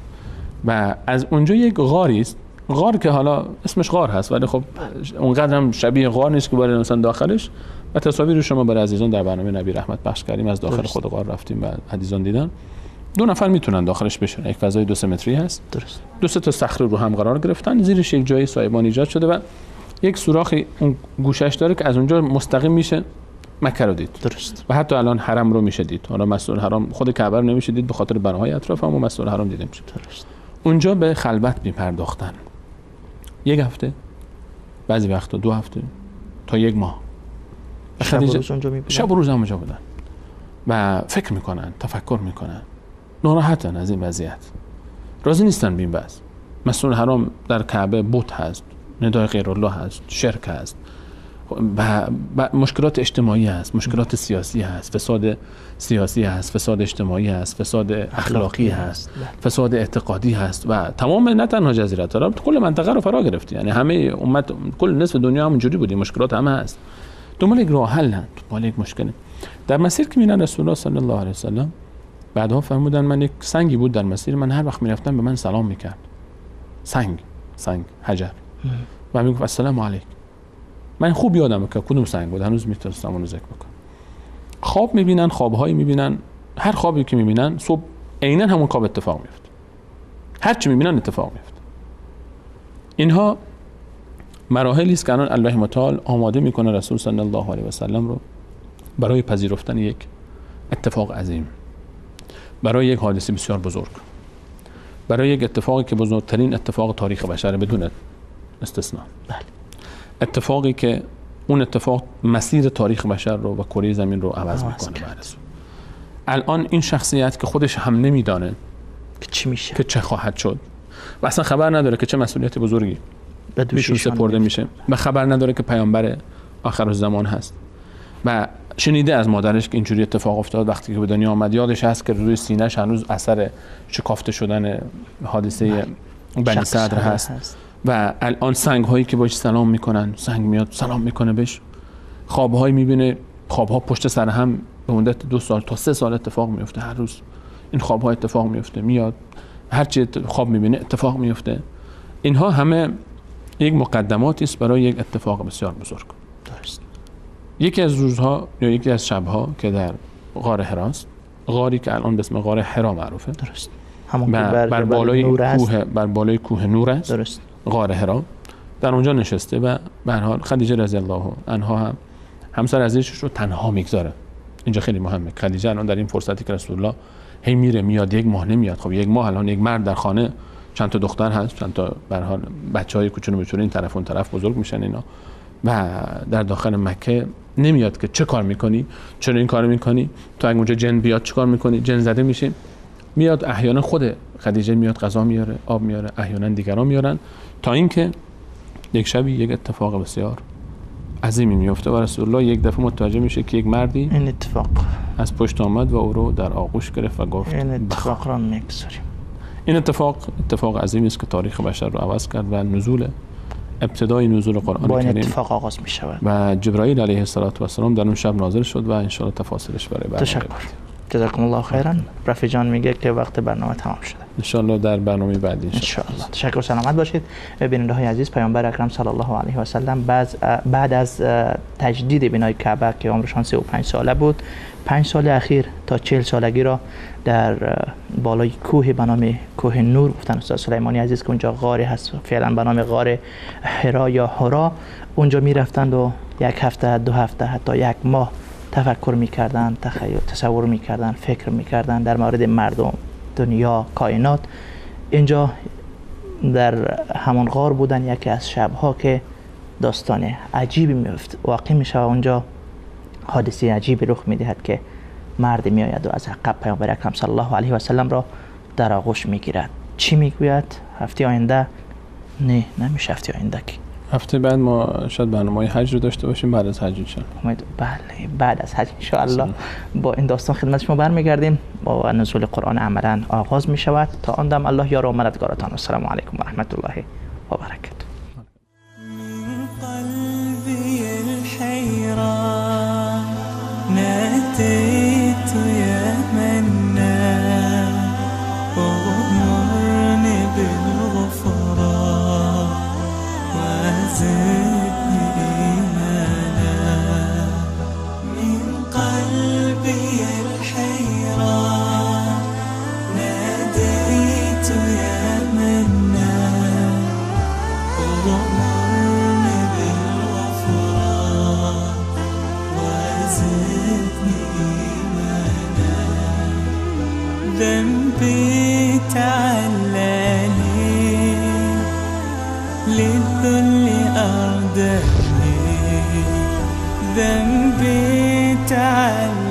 و از اونجا یک غاری است، غار که حالا اسمش غار هست ولی خب اونقدر هم شبیه غار نیست که برای مثلا داخلش، و تصاویر رو شما برای عزیزان در برنامه نبی رحمت پخش کردیم، از داخل خود غار رفتیم و عزیزان دیدن. 2 نفر میتونن داخلش بشن، یک فضای 2 متری هست. درست. 2 تا صخره رو هم قرار گرفتن، زیرش یک جای سایبان ایجاد شده و یک سوراخی اون گوشش داره که از اونجا مستقیم میشه مکه رو دید. درست. و حتی الان حرم رو میشه دید. حالا مسجد الحرام خود کعبه رو نمیشه دید به خاطر بناهای اطراف، اما مسجد الحرام دیده میشه. درست. اونجا به خلوت میپرداختن. 1 هفته، بعضی وقتا 2 هفته تا 1 ماه. شب و روز اونجا میبودن. شب و روز اونجا بودن و فکر میکنن، تفکر میکنن، ناراحتن از این وضعیت، راضی نیستن به این وضع. مسجد الحرام در کعبه بت هست، ندای غیر الله هست، شرک هست و مشکلات اجتماعی هست، مشکلات سیاسی هست، فساد سیاسی هست، فساد اجتماعی هست، فساد اخلاقی هست، فساد اعتقادی هست و تمام نه تنها جزیره عرب، کل منطقه رو فرا گرفت. یعنی همه امت، کل نصف دنیا همونجوری بودیم، مشکلات همه هست. دنبال یک راه حل، دنبال یک مشکل. در مسیر که میرن رسول الله صلی الله علیه و سلم بعدها فرمودن من یک سنگی بود در مسیر من، هر وقت میرفتم به من سلام میکرد. سنگ حجر، و میگفت السلام علیک. من خوب یادمه که کدوم سنگ بود، هنوز میتونستم اونو ذکر بکنم. خواب میبینن، خوابهایی میبینن، هر خوابی که میبینن صبح عینا همون خواب اتفاق میفته، هر چی میبینن اتفاق میفته. اینها مراحلی است که الان الله متعال آماده میکنه رسول صلی الله علیه و سلم رو برای پذیرفتن یک اتفاق عظیم، برای یک حادثه بسیار بزرگ، برای یک اتفاقی که بزرگترین اتفاق تاریخ بشر بدون استثناء. بله. اتفاقی که اون اتفاق مسیر تاریخ بشر رو و کره زمین رو عوض میکنه. بعد الان این شخصیت که خودش هم نمیدانه که چی میشه، که چه خواهد شد و اصلا خبر نداره که چه مسئولیت بزرگی بهشون سپرده میشه و خبر نداره که پیامبر آخر الزمان هست و شنیده از مادرش که اینجوری اتفاق افتاد وقتی که به دنیا آمد، یادش هست که روی سینه‌ش هنوز اثر شکافته شدن حادثه بنی صدر هست و الان سنگ هایی که باش سلام میکنن، سنگ میاد سلام میکنه بهش، خواب هایی میبینه، خواب ها پشت سر هم به مدت 2 سال تا 3 سال اتفاق میفته، هر روز این خواب ها اتفاق میفته، میاد هر چی خواب میبینه اتفاق میفته. اینها همه یک مقدماتی است برای یک اتفاق بسیار بزرگ. درست. یکی از روزها یا یکی از شبها که در غار حراست، غاری که الان به اسم غار حرا معروفه. درست. همون که بر بالای کوه، بر بالای کوه نور است. درست. غار حرا در اونجا نشسته و به هر حال خدیجه رضی الله عنها هم همسر عزیزش رو تنها میگذاره. اینجا خیلی مهمه. خدیجه الان در این فرصتی که رسول الله هی میره میاد، 1 ماه نمیاد. خب 1 ماه الان یک مرد در خانه چند تا دختر هست، چند تا به هر حال بچهای کوچولو موچولو این طرف اون طرف بزرگ میشن اینا و در داخل مکه نمیاد که چه کار میکنی، چرا این کارو میکنی، تو اگه اونجا جن بیاد چه کار میکنی، جن زده میشی. میاد احیانا خود خدیجه میاد غذا میاره، آب میاره، احیانا دیگران میارن، تا اینکه یک شبی یک اتفاق بسیار عظیمی میفته و رسول الله یک دفعه متوجه میشه که یک مردی این اتفاق از پشت آمد و او رو در آغوش گرفت و گفت این اتفاق را میگذاریم. این اتفاق عظیمی است که تاریخ بشر رو عوض کرد و نزول ابتدای نزول قرآن با این کریم اتفاق آغاز می شود و جبرائیل علیه السلام در اون شب نازل شد و ان شاء الله تفاصیلش برای برنامه. تشکر. جزاکم الله خیرا. رفیع جان میگه که وقت برنامه تمام شده. ان شاء الله در برنامه بعدی ان شاء الله. تشکر، سلامت باشید. بیننده های عزیز، پیامبر اکرم صلی الله علیه و سلم بعد از تجدید بنای کعبه که عمرشان 35 ساله بود، 5 سال اخیر تا 40 سالگی را در بالای کوه به نام کوه نور گفتن استاد سلیمانی عزیز که اونجا غاری هست فعلا به نام غار حرا یا حرا، اونجا میرفتند و 1 هفته 2 هفته حتی 1 ماه تفکر میکردن، تخیل تصور میکردن، فکر میکردن در مورد مردم، دنیا، کائنات. اینجا در همان غار بودن. یکی از شبها که داستان عجیبی واقع میشه و اونجا حادثه عجیبی رخ میدهد که مرد میآید و از عقب پیامبر اکرم صلی الله علیه و سلم را در آغوش میگیرد. چی میگوید؟ هفته آینده؟ نه، نمیشه هفته آینده که هفته بعد ما شاید برنامه حج رو داشته باشیم، بعد از حج ان. بله، بعد از حج ان شاء الله با این داستان خدمت شما برمیگردیم. با نزول قرآن عملا آغاز می شود. تا آن دم الله یار و مددگارتان. السلام علیکم و رحمت الله و برکاته. من قلبي الحيران ناديت يا منان، اغمرني بالغفران وزدني إيمانا. من قلبي الحيران ناديت يا منان، اغمرني بالغفران وزدني إيمانا. ذنبي تعلاني للذل أرداني، ذنبي تعلاني.